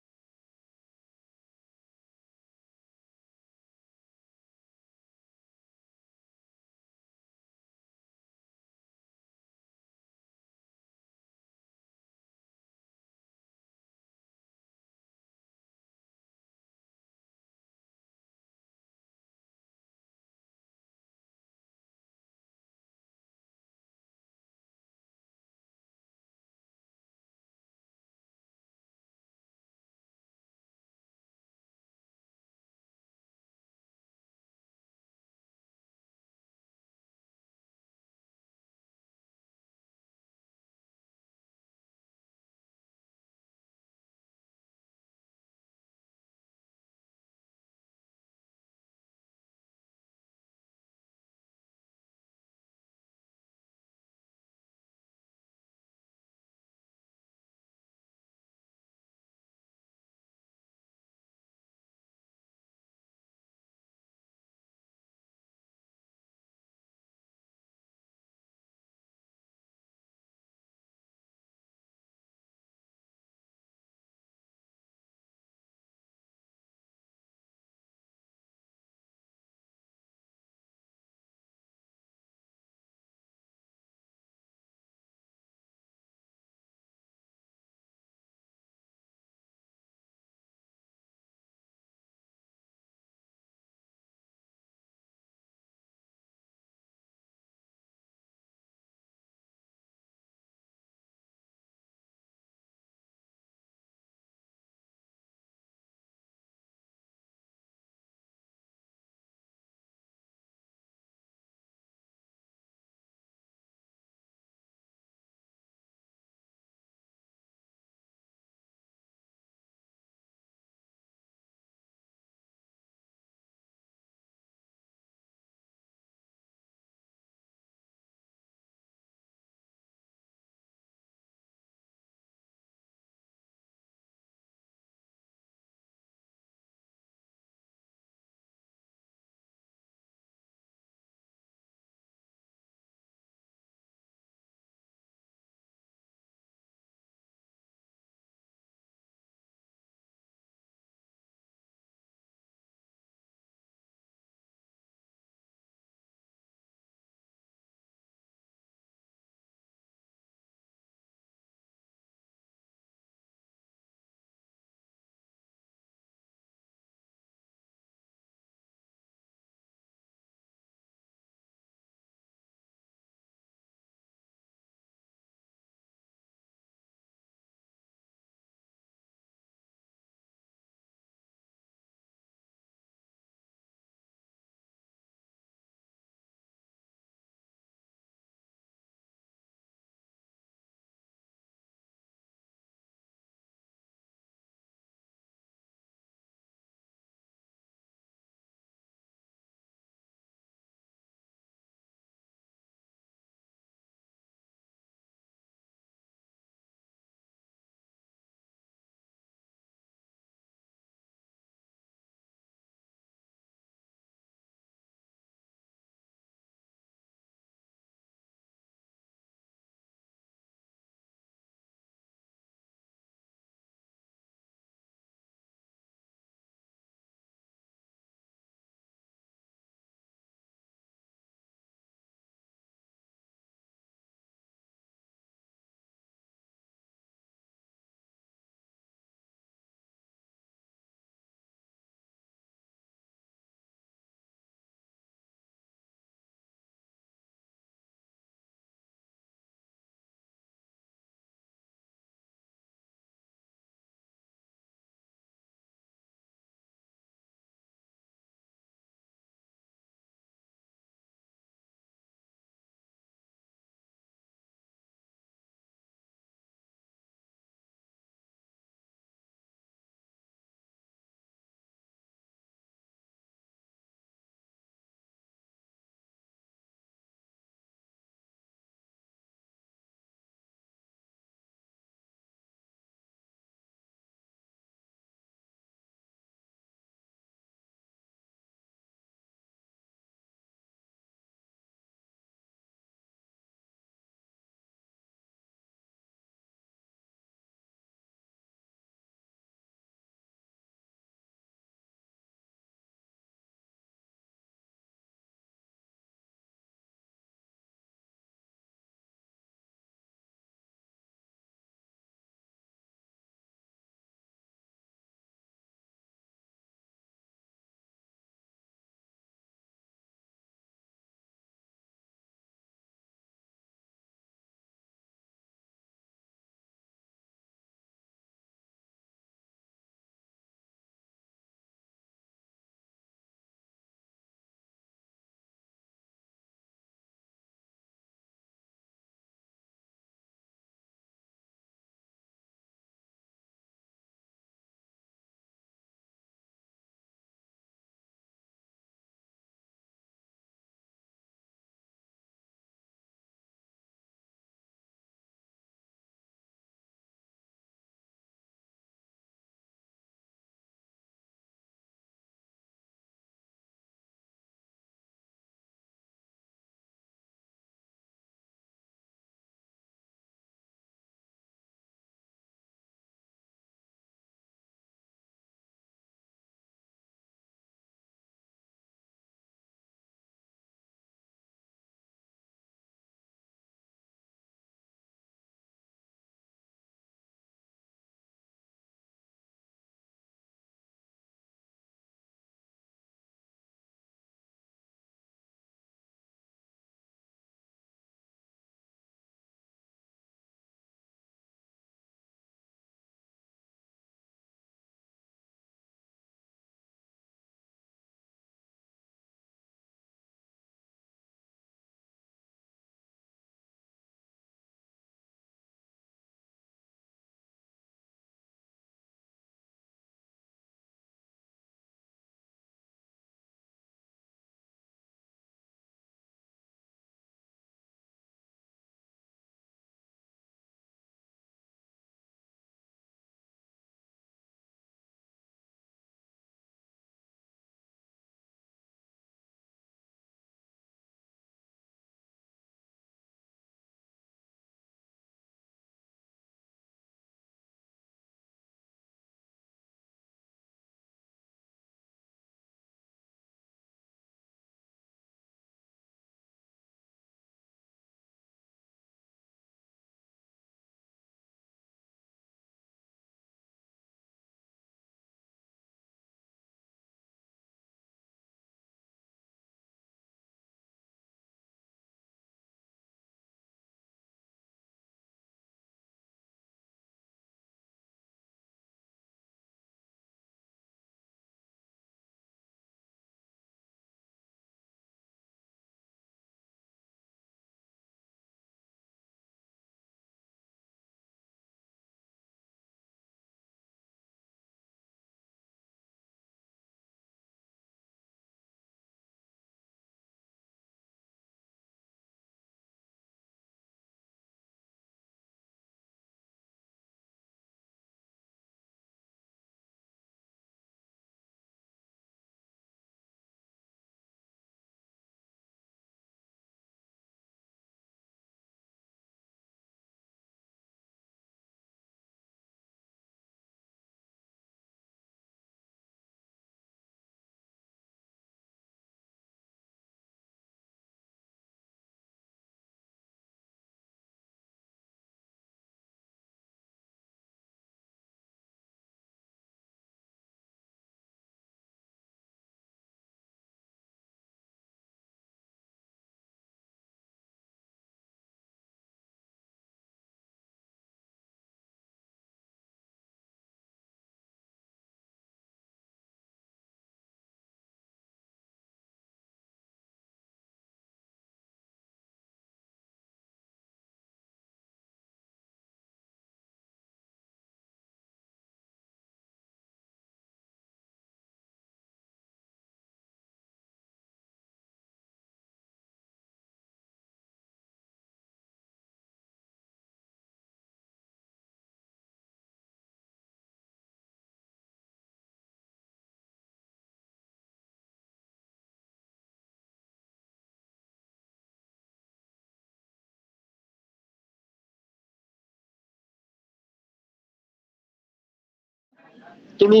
Tulu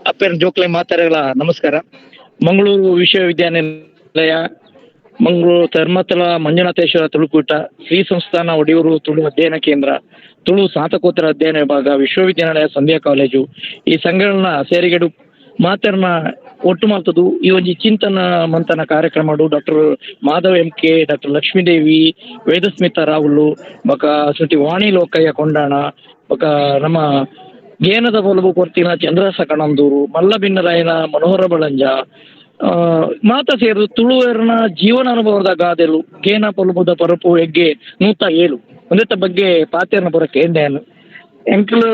ಅಪ್ಪೆರ್ ಜೋಕ್ಲೆ ಮಾತಾರಗಳ ನಮಸ್ಕಾರ. ಮಂಗಳೂರು ವಿಶ್ವವಿದ್ಯಾನಿಲಯ, ಮಂಗಳೂರು ಧರ್ಮಸ್ಥಳ ಮಂಜುನಾಥೇಶ್ವರ ತುಳುಕೂಟ, ಶ್ರೀ ಸಂಸ್ಥಾನ ಒಡಿಯೂರು ತುಳು ಅಧ್ಯಯನ ಕೇಂದ್ರ, ತುಳು ಸ್ನಾತಕೋತ್ತರ ಅಧ್ಯಯನ ವಿಭಾಗ, ವಿಶ್ವವಿದ್ಯಾನಿಲಯ ಸಂಧ್ಯಾ ಕಾಲೇಜು ಈ ಸಂಘಗಳನ್ನ ಸೇರಿಗೆಡು ಮಾತರ್ನ ಒಟ್ಟು ಮಾಡ್ತದ್ದು ಈ ಒಂಜಿ ಚಿಂತನ ಮಂಥನ ಕಾರ್ಯಕ್ರಮ. Doctor Madhav M K, doctor Lakshmidevi, Vedasmita Rahul, ಬೊಕ ಶ್ರೀಮತಿ ವಾಣಿ ಲೋಕಯ್ಯ ಕೊಂಡಾಣ, ಬೊಕ ನಮ್ಮ ಗೇನದ ಬೊಲಬು ಕೊರ್ತಿನ ಚಂದ್ರಸ ಕಣಂದೂರು, ಮಲ್ಲಭಿನ್ನರಾಯನ ಮನೋಹರ ಬಳಂಜ ಮಾತ ಸೇರು ತುಳುವರ್ನ ಜೀವನ ಅನುಭವದ ಗಾದೆಲು ಗೇನ ಪೊಲುಬುದ ಪರಪು ಹೆಗ್ಗೆ 107 ಒಂದೆತ್ತ ಬಗ್ಗೆ ಪಾತೆರ್ನ ಪುರಕ್ಕೆ ಎಂದೇನು ಎಂಕ್ಲು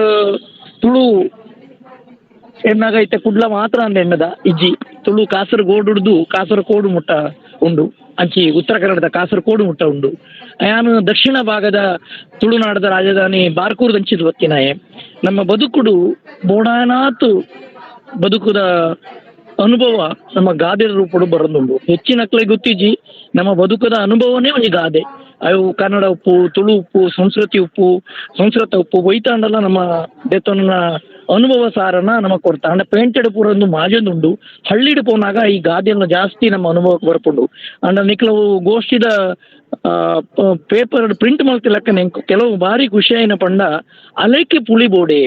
ತುಳು ಎನ್ನಾಗ ಇತ್ತೆ ಕುಡ್ಲ ಮಾತ್ರ ಅಂದ ಎಣ್ಣದ ಇಜ್ಜಿ. ತುಳು ಕಾಸರಗೋಡುಡ್ದು ಕಾಸರಕೋಡು ಮುಟ್ಟ ಉಂಡು, ಅಂಚಿ ಉತ್ತರ ಕನ್ನಡದ ಕಾಸರಕೋಡು ಮುಟ್ಟ ಉಂಡು. ಯಾನು ದಕ್ಷಿಣ ಭಾಗದ ತುಳುನಾಡದ ರಾಜಧಾನಿ ಬಾರ್ಕೂರ್ದಂಚಿದ ಬತ್ತಿನಾಯೆ. ನಮ್ಮ ಬದುಕುಡು ಬೋಡಾನಾತು ಬದುಕುದ ಅನುಭವ ನಮ್ಮ ಗಾದೆ ರೂಪಡು ಬರೋದುಂಡು. ಹೆಚ್ಚಿನಕ್ಲೆ ಗೊತ್ತಿಜ್ಜಿ ನಮ್ಮ ಬದುಕದ ಅನುಭವನೇ ಒಂಜಿ ಗಾದೆ. ಅವು ಕನ್ನಡ ಉಪ್ಪು, ತುಳು ಉಪ್ಪು, ಸಂಸ್ಕೃತಿ ಉಪ್ಪು, ಸಂಸ್ಕೃತ ಉಪ್ಪು ಒಯ್ತಾಂಡಲ ನಮ್ಮ ದೇತೊನ್ನ ಅನುಭವ ಸಾರನ ನಮಗ್ ಕೊಡ್ತಾ. ಅಂಡ ಪೇಂಟೆಡ್ ಪೂರ ಒಂದು ಮಾಜೊಂದುಂಡು. ಹಳ್ಳಿಡ್ ಪೋನಾಗ ಈ ಗಾದೆಯನ್ನು ಜಾಸ್ತಿ ನಮ್ಮ ಅನುಭವಕ್ಕೆ ಬರ್ಪುಂಡು. ಅಂಡ ನಿಕ್ಲವು ಗೋಷ್ಠಿದ ಪೇಪರ್ ಪ್ರಿಂಟ್ ಮಲ್ತಿಲಕ್ಕನೆ ಕೆಲವು ಬಾರಿ ಖುಷಿ ಆಯಿನ ಪಂಡ ಅಲೆಕ್ಕೆ ಪುಳಿ ಬೋಡೆ,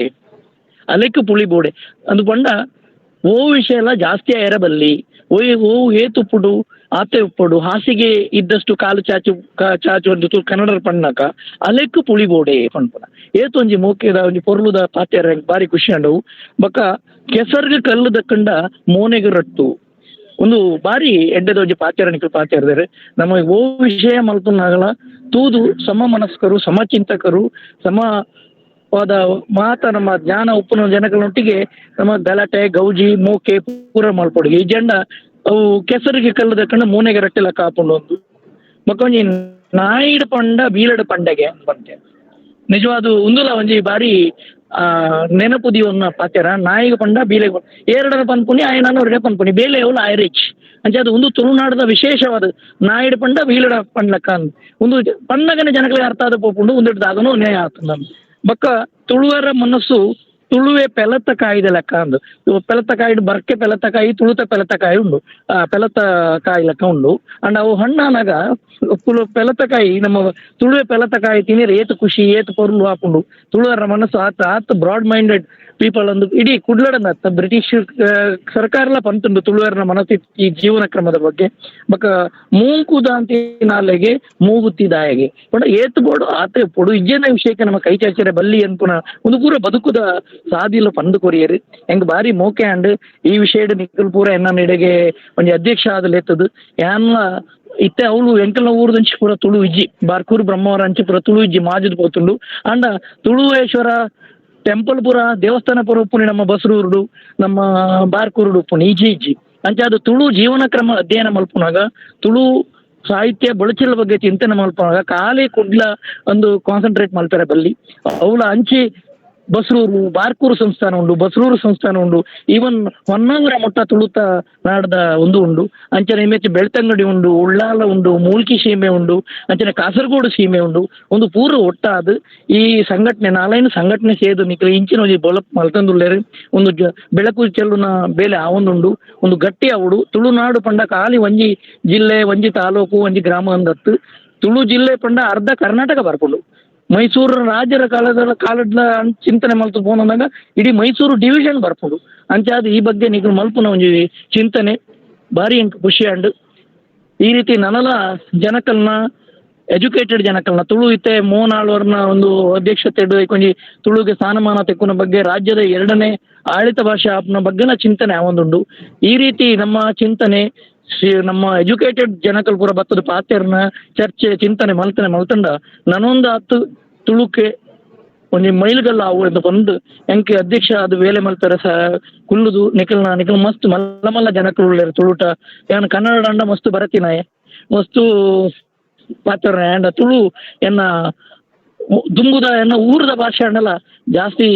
ಅಲೆಕ್ಕೆ ಪುಳಿ ಬೋಡೆ ಅಂದು ಪಂಡ ಓ ವಿಷಯ ಎಲ್ಲ ಜಾಸ್ತಿ ಆಯರ ಬಲ್ಲಿ, ಓ ಏತುಪ್ಪುಡು ಆತೆ ಉಪ್ಪುಡು, ಹಾಸಿಗೆ ಇದ್ದಷ್ಟು ಕಾಲು ಚಾಚು ಚಾಚು ಒಂದು ಕನ್ನಡರ ಪಣ್ಣಕ ಅಲೆಕ್ಕು ಪುಳಿ ಬೋಡೆ ಪನ್ಪುನ ಏತೊಂಜಿ ಮೋಕೆದ ಒಂಜಿ ಪೊರ್ಲುದ ಪಾತೆರ ಬಾರಿ ಖುಷಿ ಅಂಡವು. ಬೊಕ ಕೆಸರ್ಗ್ ಕಲ್ಲು ದಕ್ಕಂಡ ಮೋನೆಗ್ ರಟ್ಟು ಒಂದು ಬಾರಿ ಎಡ್ಡೆದ ಒಂಜಿ ಪಾತೆರ ನಿಕುಲು ಪಾತೆರ್ದೆರ್. ನಮ್ಮ ಓ ವಿಷಯ ಮಲ್ಪುನಾಗಲ ತೂದು ಸಮ ಮನಸ್ಕರು, ಸಮಚಿಂತಕರು, ಸಮವಾದ ಮಾತ ನಮ್ಮ ಜ್ಞಾನ ಉಪ್ಪುನ ಜನಗಳೊಟ್ಟಿಗೆ ನಮ್ಮ ಗಲಾಟೆ ಗೌಜಿ ಮೋಕೆ ಪೂರ ಮಲ್ಪೊಡು. ಈ ಜಂಡ ಅವು ಕೆಸರಿಗೆ ಕಲ್ಲು ದಕ್ಕಂಡ ಮೋನೆಗೆ ರಟ್ಟೆಲ ಕಾಪುಂಡು ಒಂದು. ಬೊಕ ಒಂಜಿ ನಾಯಿಡ್ ಪಂಡ ಬೀಲಡ್ ಪಂಡಗೆ ಪಂತೆ ನಿಜವಾದ ಉಂದುಲ ಒಂಜಿ ಬಾರಿ ನೆನಪು ದೀವನ್ನ ಪಾತೆರ. ನಾಯಿಗೆ ಪಂಡ ಬೀಲೆಗ್ ಏರಡನ ಪನ್ಪುನಿ ಆಯನ ಒರಡೆ ಪನ್ಪುನಿ ಬೇಲೆ ಅವಳು ಆಯರಿಚ್ ಅಂಚೆ ಅದು ಒಂದು ತುಳುನಾಡದ ವಿಶೇಷವಾದ ನಾಯಿಡ್ ಪಂಡ ಬೀಲಡ ಪಂಡ್ಲಕ್ಕ ಒಂದು ಪನ್ನಗನ ಜನಗಳಿಗೆ ಅರ್ಥ ಆದ ಪೋಪುಂಡು ಒಂದಿಟ್ಟು ದಾದನು ನ್ಯಾಯ ಆತಂದ. ಬೊಕ್ಕ ತುಳುವರ ಮನಸ್ಸು ತುಳುವೆ ಪೆಲತ್ತ ಕಾಯಿದ ಲೆಕ್ಕ ಅಂದು. ಪೆಲತ್ತ ಕಾಯಿ ಬರ್ಕೆ ಪೆಲತ್ತ ಕಾಯಿ ತುಳುತ ಪೆಲತ್ತ ಕಾಯಿ ಉಂಡು, ಪೆಲತ್ತ ಕಾಯಿ ಲೆಕ್ಕ ಉಂಡು. ಅಂಡ್ ಅವು ಹಣ್ಣಾನಾಗ ಪೆಲತ್ತ ಕಾಯಿ ನಮ್ಮ ತುಳುವೆ ಪೆಲತ್ತ ಕಾಯಿ ತಿನ್ನಿರೆ ಏತು ಖುಷಿ ಏತು ಪೊರ್ಲು ಆಪುಂಡು. ತುಳುವರ ಮನಸ್ಸು ಆತ ಆತ broad minded people ಅಂದು ಇಡೀ ಕುಡ್ಲಡನ ಬ್ರಿಟಿಷ್ ಸರ್ಕಾರಲ ಪಂತುಂಡು ತುಳುವರನ ಮನಸ್ಸು ಈ ಜೀವನ ಕ್ರಮದ ಬಗ್ಗೆ. ಬೊಕ ಮೂಂಕುದಾಂತಿ ನಾಲೆಗೆ ಮೂಗುತಿ ದಾಯಗೆ ಪಂಡ ಏತು ಬೋಡು ಆತೆ ಪೊಡು ಇಜ್ಜನ ವಿಷಯಕ್ಕೆ ನಮ್ಮ ಕೈ ಚಾಚರೆ ಬಲ್ಲಿ ಅನ್ಪುನ ಒಂದು ಪೂರ ಬದುಕುದ ಸಾದಿಲ ಪಂದು ಕೊರಿಯರು ಎಂಗ್ ಬಾರಿ ಮೋಕೆ ಅಂಡ್ ಈ ವಿಷಯಡ್ ನಿಕುಲು ಪೂರ ಎನ್ನ ಇಡೆಗೆ ಒಂಜಿ ಅಧ್ಯಕ್ಷ ಆದ್ ಲೆತ್ತದು. ಯಾನ್ಲ ಇತ್ತೆ ಅವಳು ಎಂಕಲ್ನ ಊರುದಂಚಿ ಪೂರ ತುಳು ಇಜ್ಜಿ, ಬಾರ್ಕೂರು ಬ್ರಹ್ಮಾವರ ಅಂಚಿ ಪೂರ ತುಳು ಇಜ್ಜಿ ಮಾಜುದು ಪೋತುಂಡು. ಅಂಡ ತುಳುವೇಶ್ವರ ಟೆಂಪಲ್ ಪೂರ ದೇವಸ್ಥಾನ ಪೂರ ಉಪ್ಪುನಿ ನಮ್ಮ ಬಸ್ರೂರುಡು ನಮ್ಮ ಬಾರ್ಕೂರುಡು ಉಪ್ಪುನಿ ಇಜ್ಜಿ ಇಜ್ಜಿ. ಅಂಚ ಅದು ತುಳು ಜೀವನ ಕ್ರಮ ಅಧ್ಯಯನ ಮಲ್ಪುನಾಗ ತುಳು ಸಾಹಿತ್ಯ ಬಳಚಿಲ ಬಗ್ಗೆ ಚಿಂತನೆ ಮಲ್ಪುನಾಗ ಖಾಲಿ ಕುಡ್ಲ ಒಂದು ಕಾನ್ಸಂಟ್ರೇಟ್ ಮಲ್ಪೆರೆ ಬಲ್ಲಿ. ಅವಳ ಅಂಚಿ ಬಸ್ರೂರು ಬಾರ್ಕೂರು ಸಂಸ್ಥಾನ ಉಂಡು, ಬಸ್ರೂರು ಸಂಸ್ಥಾನ ಉಂಡು, ಈವನ್ ಹೊನ್ನಾವರ ಮುಟ್ಟ ತುಳುತ ನಾಡದ ಒಂದು ಉಂಡು. ಅಂಚನೆ ಇಮೆಚ್ ಬೆಳ್ತಂಗಡಿ ಉಂಡು, ಉಳ್ಳಾಲ ಉಂಡು, ಮೂಲ್ಕಿ ಸೀಮೆ ಉಂಡು, ಅಂಚನೆ ಕಾಸರಗೋಡು ಸೀಮೆ ಉಂಡು. ಒಂದು ಪೂರ ಒಟ್ಟಾದ್ ಈ ಸಂಘಟನೆ ನಾಲೈನ್ ಸಂಘಟನೆ ಸೇದು ನಿಕ್ಲೆ ಇಂಚಿನ ಒಂಜಿ ಬೊಲಪ್ ಮಲ್ತೊಂದುಲ್ಲೆರ್. ಒಂದು ಬೆಳಕು ಚೆಲ್ಲುನ ಬೇಲೆ ಆವೊಂದುಂಡು, ಒಂದು ಗಟ್ಟಿ ಆವೊಡು. ತುಳುನಾಡು ಪಂಡ ಖಾಲಿ ಒಂಜಿ ಜಿಲ್ಲೆ ಒಂಜಿ ತಾಲೂಕು ಒಂಜಿ ಗ್ರಾಮ ಅಂದತ್ತು. ತುಳು ಜಿಲ್ಲೆ ಪಂಡ ಅರ್ಧ ಕರ್ನಾಟಕ ಬರ್ಪುಂಡು. ಮೈಸೂರು ರಾಜರ ಕಾಲದ ಕಾಲದ ಚಿಂತನೆ ಮಲ್ತು ಪೋನಂದಾಗ ಇಡೀ ಮೈಸೂರು ಡಿವಿಷನ್ ಬರ್ಪುಂಡು. ಅಂಚಾದ್ ಈ ಬಗ್ಗೆ ನಿಕುಲು ಮಲ್ಪುನ ಒಂಜಿ ಚಿಂತನೆ ಬಾರಿ ಎಂಕ್ ಖುಷಿ ಅಂಡ್. ಈ ರೀತಿ ನನಲ ಜನಕಲ್ನ ಎಜುಕೇಟೆಡ್ ಜನಕಲ್ನ ತುಳು ಇತ್ತೆ ಮೋಹನ್ ಆಳ್ವರ್ನ ಒಂದು ಅಧ್ಯಕ್ಷತೆ ಒಂಜಿ ತುಳುಗೆ ಸ್ಥಾನಮಾನ ತೆಕ್ಕುನ ಬಗ್ಗೆ ರಾಜ್ಯದ ಎರಡನೇ ಆಡಳಿತ ಭಾಷೆ ಆಪ್ನ ಬಗ್ಗೆನ ಚಿಂತನೆ ಆವೊಂದುಂಡು. ಈ ರೀತಿ ನಮ್ಮ ಚಿಂತನೆ ನಮ್ಮ ಎಜುಕೇಟೆಡ್ ಜನಕಲ್ ಪೂರ ಬತ್ತದ ಪಾತೆರ್ನ ಚರ್ಚೆ ಚಿಂತನೆ ಮಲ್ತನೆ ಮಲ್ತಂಡ ನನೊಂದು ಆತು ತುಳುಕೆ ಒಂಜಿ ಮೈಲ್ಗಲ್ಲ ಅವು ಎಂದು ಬಂದು ಎಂಕ್ ಅಧ್ಯಕ್ಷ ಅದು ವೇಲೆ ಮಲ್ಪೆರೆ ಸಹ ಕುಲ್ಲುದು ನಿಕಲ್ನ ನಿಕಲ್ ಮಸ್ತ್ ಮಲ್ಲ ಮಲ್ಲ ಜನಕುಲು ಉಲ್ಲೆರ್ ತುಳುಟ. ಯಾನ್ ಕನ್ನಡ ಅಂಡ ಮಸ್ತ್ ಬರತಿನಾಯೆ ಮಸ್ತ್ ಪಾತೆರ್ನೆ ಅಂಡ ತುಳು ಎನ್ನ ದುಂಬುದ ಎನ್ನ ಊರದ ಭಾಷೆ ಅಂಡಲ ಜಾಸ್ತಿ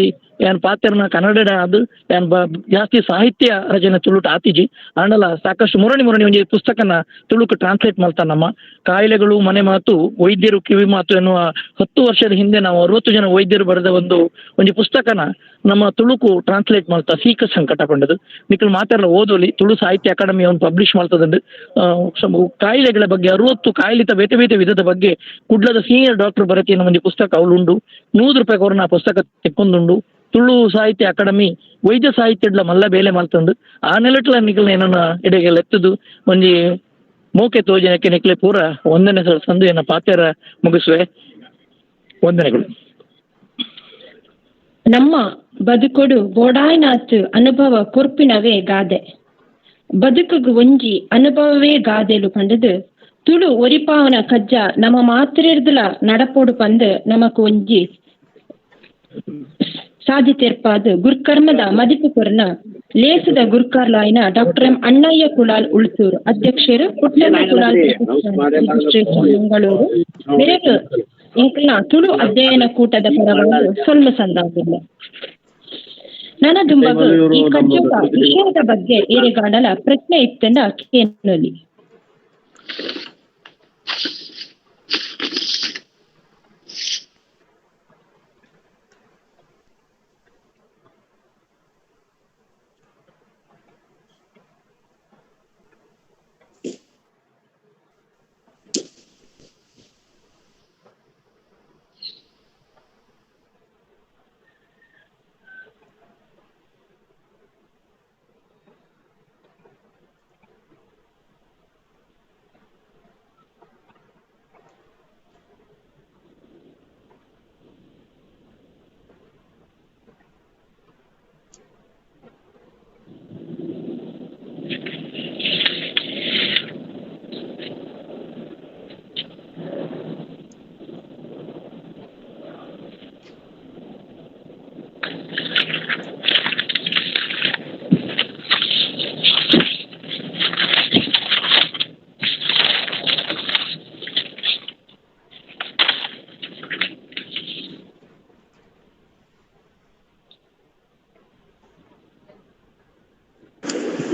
ಯಾನ್ ಪಾತೆರ್ನ ಕನ್ನಡ ಅದು ಯಾನ್ ಜಾಸ್ತಿ ಸಾಹಿತ್ಯ ರಚನೆ ತುಳುಟ ಆತಿಜಿ ಆಂಡಲ ಸಾಕಷ್ಟು ಮುರಣಿ ಮುರಣಿ ಒಂಜಿ ಪುಸ್ತಕನ ತುಳುಕು ಟ್ರಾನ್ಸ್ಲೇಟ್ ಮಾಡ್ತಾ ನಮ್ಮ ಕಾಯಿಲೆಗಳು ಮನೆ ಮಾತು ವೈದ್ಯರು ಕಿವಿ ಮಾತು ಎನ್ನುವ 10 ವರ್ಷದ ಹಿಂದೆ ನಾವು 60 ಜನ ವೈದ್ಯರು ಬರೆದ ಒಂಜಿ ಪುಸ್ತಕನ ನಮ್ಮ ತುಳುಕು ಟ್ರಾನ್ಸ್ಲೇಟ್ ಮಾಡ್ತಾ ಸೀಕ ಸಂಕಟ ಪಂಡದು ನಿಖಲ್ ಮಾತೆಲ್ಲ ಓದೋಲಿ ತುಳು ಸಾಹಿತ್ಯ ಅಕಾಡೆಮಿ ಅವನು ಪಬ್ಲಿಷ್ ಮಾಡ್ತದಂಡು. ಕಾಯಿಲೆಗಳ ಬಗ್ಗೆ 60 ಕಾಯಿಲೆತ ಬೇತೆ ಬೇತೆ ವಿಧದ ಬಗ್ಗೆ ಕುಡ್ಲದ ಸೀನಿಯರ್ ಡಾಕ್ಟರ್ ಬರತಿನ ಒಂದು ಪುಸ್ತಕ ಅವಳುಂಡು. 100 ರೂಪಾಯಿ ಕೊರನ ಆ ಪುಸ್ತಕ ತೆಕ್ಕೊಂದುಂಡು. ತುಳು ಸಾಹಿತ್ಯ ಅಕಾಡೆಮಿ ವೈದ್ಯ ಸಾಹಿತ್ಯಡ್ಲ ಮಲ್ಲ ಬೇಲೆ ಮಾಡ್ತಂದು ಆ ನೆಲೆಟ್ಲ ನಿಖಲ್ ಏನನ್ನ ಎಡೆಗೆ ಎತ್ತದು ಒಂಜಿ ಮೋಕೆ ತೋಜನಕ್ಕೆ ನಿಕ್ಲೆ ಪೂರ ಒಂದನೇ ಸಂದು ಏನ ಪಾತ್ಯರ ಮುಗಿಸುವೆ. ವಂದನೆಗಳು. ನಮ್ಮ ಬದುಕೊಡು ಬೋಡಾಯ್ನಾಥ್ ಅನುಭವ ಕೊರ್ಪಿನವೇ ಗಾದೆ, ಬದುಕುಗು ಒಂಜಿ ಅನುಭವವೇ ಗಾದೆಲು ಪಂಡದು ತುಳು ಒರಿಪಾವನ ಕಜ್ಜ ನಮ್ಮ ಮಾತ್ರೆರ್ದಲ ನಡಪೋಡು ಪಂದು ನಮಕು ಒಂಜಿ ಸಾಧ್ಯತೆರ್ಪಾದು ಗುರ್ಕರ್ಮದ ಮದಿಪು ಕೊರ್ನ ಲೇಸದ ಗುರ್ಕರ್ಲಾಯಿನ ಡಾಕ್ಟರ್ ಎಂ ಅಣ್ಣಯ್ಯ ಕುಲಾಲ್ ಉಳ್ತೂರು ಅಧ್ಯಕ್ಷರು ಪುಟ್ಟಣ್ಣ ಕುಲಾಲ್ ಮಂಗಳೂರು ಮೆರೆಗು ಇಂಕ್ಲ ತುಳು ಅಧ್ಯಯನ ಕೂಟದ ಪರವಾಗಿ ಸೊಲ್ಮೆ ಸಂದಾಗಿಲ್ಲ. ನನ್ನ ದುಂಬಗು ಈ ಕಜ್ಜದ ವಿಷಯದ ಬಗ್ಗೆ ಏರೆಗಾಡಲ ಪ್ರಶ್ನೆ ಇತ್ತೆಂದ ಕೇನೊಲಿ.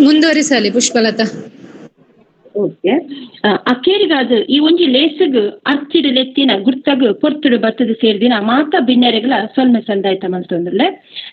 ಮುಂದುವರಿಸಲಿ ಪುಷ್ಪಲತಾ. ಓಕೆ, ಅಕೇರಿಗಾದ ಈ ಒಂಜಿ ಲೇಸುಗು ಅರ್ಚಿಡು ಲೆತ್ತಿನ ಗುರ್ತಗು ಪೊರ್ತುಡು ಬತ್ತದ ಸೇರಿದಿನ ಮಾತಾ ಬಿನ್ನೆರೆಗಳ ಸೊಲ್ಮೆ ಸಂದಾಯ್ತ ಮಲ್ತೊಂದುಲ್ಲೆ.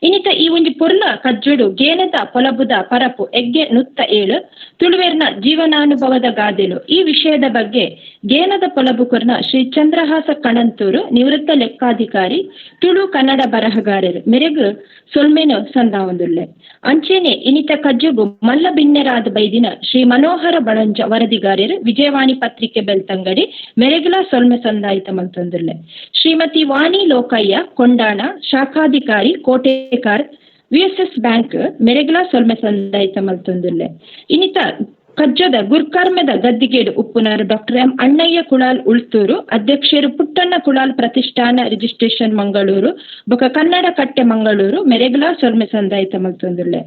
ಇನ್ನಿತ ಈ ಒಂಜಿ ಪೊರ್ಲ ಕಜ್ಜೋಡು ಗೇನದ ಪೊಲಬುದ ಪರಪು ಎಗ್ಗೆ 107 ತುಳುವೇರ್ನ ಜೀವನಾನುಭವದ ಗಾದೆಲು ಈ ವಿಷಯದ ಬಗ್ಗೆ ಗೇನದ ಪೊಲಬು ಕೊರ್ನ ಶ್ರೀ ಚಂದ್ರಹಾಸ ಕಣಂತೂರು ನಿವೃತ್ತ ಲೆಕ್ಕಾಧಿಕಾರಿ ತುಳು ಕನ್ನಡ ಬರಹಗಾರರು ಮೆರೆಗು ಸೊಲ್ಮೆನು ಸಂದಾವೊಂದುಲ್ಲೆ. ಅಂಚೆನೆ ಇನಿತ ಕಜ್ಜುಗು ಮಲ್ಲ ಬಿನ್ನೆರಾದ ಬೈದಿನ ಶ್ರೀ ಮನೋಹರ ಬಳಂಜ ವರದಿಗಾರರು ವಿಜಯವಾಣಿ ಪತ್ರಿಕೆ ಬೆಳ್ತಂಗಡಿ ಮೆರೆಗುಲ ಸೊಲ್ಮೆ ಸಂದಾಯಿತ ಮಲ್ತೊಂದುಲ್ಲೆ. ಶ್ರೀಮತಿ ವಾಣಿ ಲೋಕಯ್ಯ ಕೊಂಡಾಣ ಶಾಖಾಧಿಕಾರಿ ಕೋಟೆಕಾರ್ ವಿಎಸ್ಎಸ್ ಬ್ಯಾಂಕ್ ಮೆರೆಗುಲ ಸೊಲ್ಮೆ ಸಂದಾಯಿತ ಮಲ್ತೊಂದುಲ್ಲೆ. ಇನ್ನಿತ ಕಜ್ಜದ ಗುರ್ಕರ್ಮದ ಗದ್ದಿಗೇಡು ಉಪ್ಪುನಾರು ಡಾಕ್ಟರ್ ಎಂ ಅಣ್ಣಯ್ಯ ಕುಳಾಲ್ ಉಳ್ತೂರು ಅಧ್ಯಕ್ಷರು ಪುಟ್ಟಣ್ಣ ಕುಳಾಲ್ ಪ್ರತಿಷ್ಠಾನ ರಿಜಿಸ್ಟ್ರೇಷನ್ ಮಂಗಳೂರು ಬೊಕ ಕನ್ನಡ ಕಟ್ಟೆ ಮಂಗಳೂರು ಮೆರೆಗುಲ ಸೊಲ್ಮೆ ಸಂದಾಯಿತ ಮಲ್ತೊಂದುಲ್ಲೆ.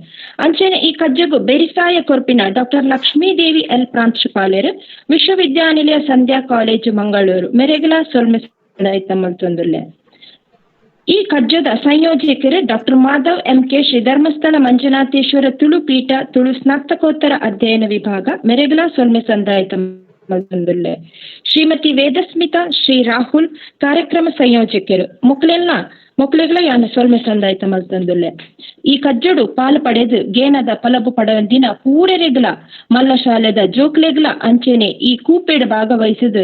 ಅಂಚೆನೆ ಈ ಕಜ್ಜಗು ಬೆರಿಸಾಯ ಕೊರ್ಪಿನ ಡಾಕ್ಟರ್ ಲಕ್ಷ್ಮೀದೇವಿ ಎಲ್ ಪ್ರಾಂಶುಪಾಲರು ವಿಶ್ವವಿದ್ಯಾನಿಲಯ ಸಂಧ್ಯಾ ಕಾಲೇಜು ಮಂಗಳೂರು ಮೆರೆಗುಲ ಸೊಲ್ಮೆ ಸಂದಾಯಿತ ಮಲ್ತೊಂದುಲ್ಲೆ. ಈ ಕಜ್ಜದ ಸಂಯೋಜಕರು doctor Madhav M K Shri Dharmasthala Manjunatheshwara Tulu Peetha Tulu ಸ್ನಾತಕೋತ್ತರ ಅಧ್ಯಯನ ವಿಭಾಗ ಮೆರೆಗುಲ ಸೊಲ್ಮೆ ಸಂದಾಯಿತ ಮಲ್ತೊಂದುಲ್ಲೆ. ಶ್ರೀಮತಿ ವೇದಸ್ಮಿತಾ ಶ್ರೀ ರಾಹುಲ್ ಕಾರ್ಯಕ್ರಮ ಸಂಯೋಜಕರು ಮೊಕ್ಲೆಲ್ಲ ಮೊಕ್ಲೆಗಳ ಯಾನ ಸೊಲ್ಮೆ ಸಂದಾಯಿತ ಮಲ್ತೊಂದುಲ್ಲೆ. ಈ ಕಜ್ಜಡು ಪಾಲು ಪಡೆದು ಗೇನದ ಪಲಬು ಪಡವಂದಿನ ಪೂರೆರೆಗ್ಲ ಮಲ್ಲ ಶಾಲೆದ ಜೋಕ್ಲೆಗ್ಲ ಅಂಚೆನೆ ಈ ಕೂಪೇಡು ಭಾಗವಹಿಸಿದು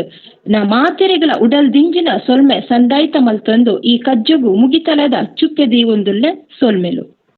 ನ ಮಾತೆರೆಗಳ ಉಡಲ್ ದಿಂಜಿನ ಸೊಲ್ಮೆ ಸಂದಾಯಿತ ಮಲ್ತೊಂದು ಈ ಕಜ್ಜುಗು ಮುಗಿತಲದ ಚುಕ್ಕೆ ದೀವೊಂದುಲ್ಲೆ ಸೊಲ್ಮೆಲು.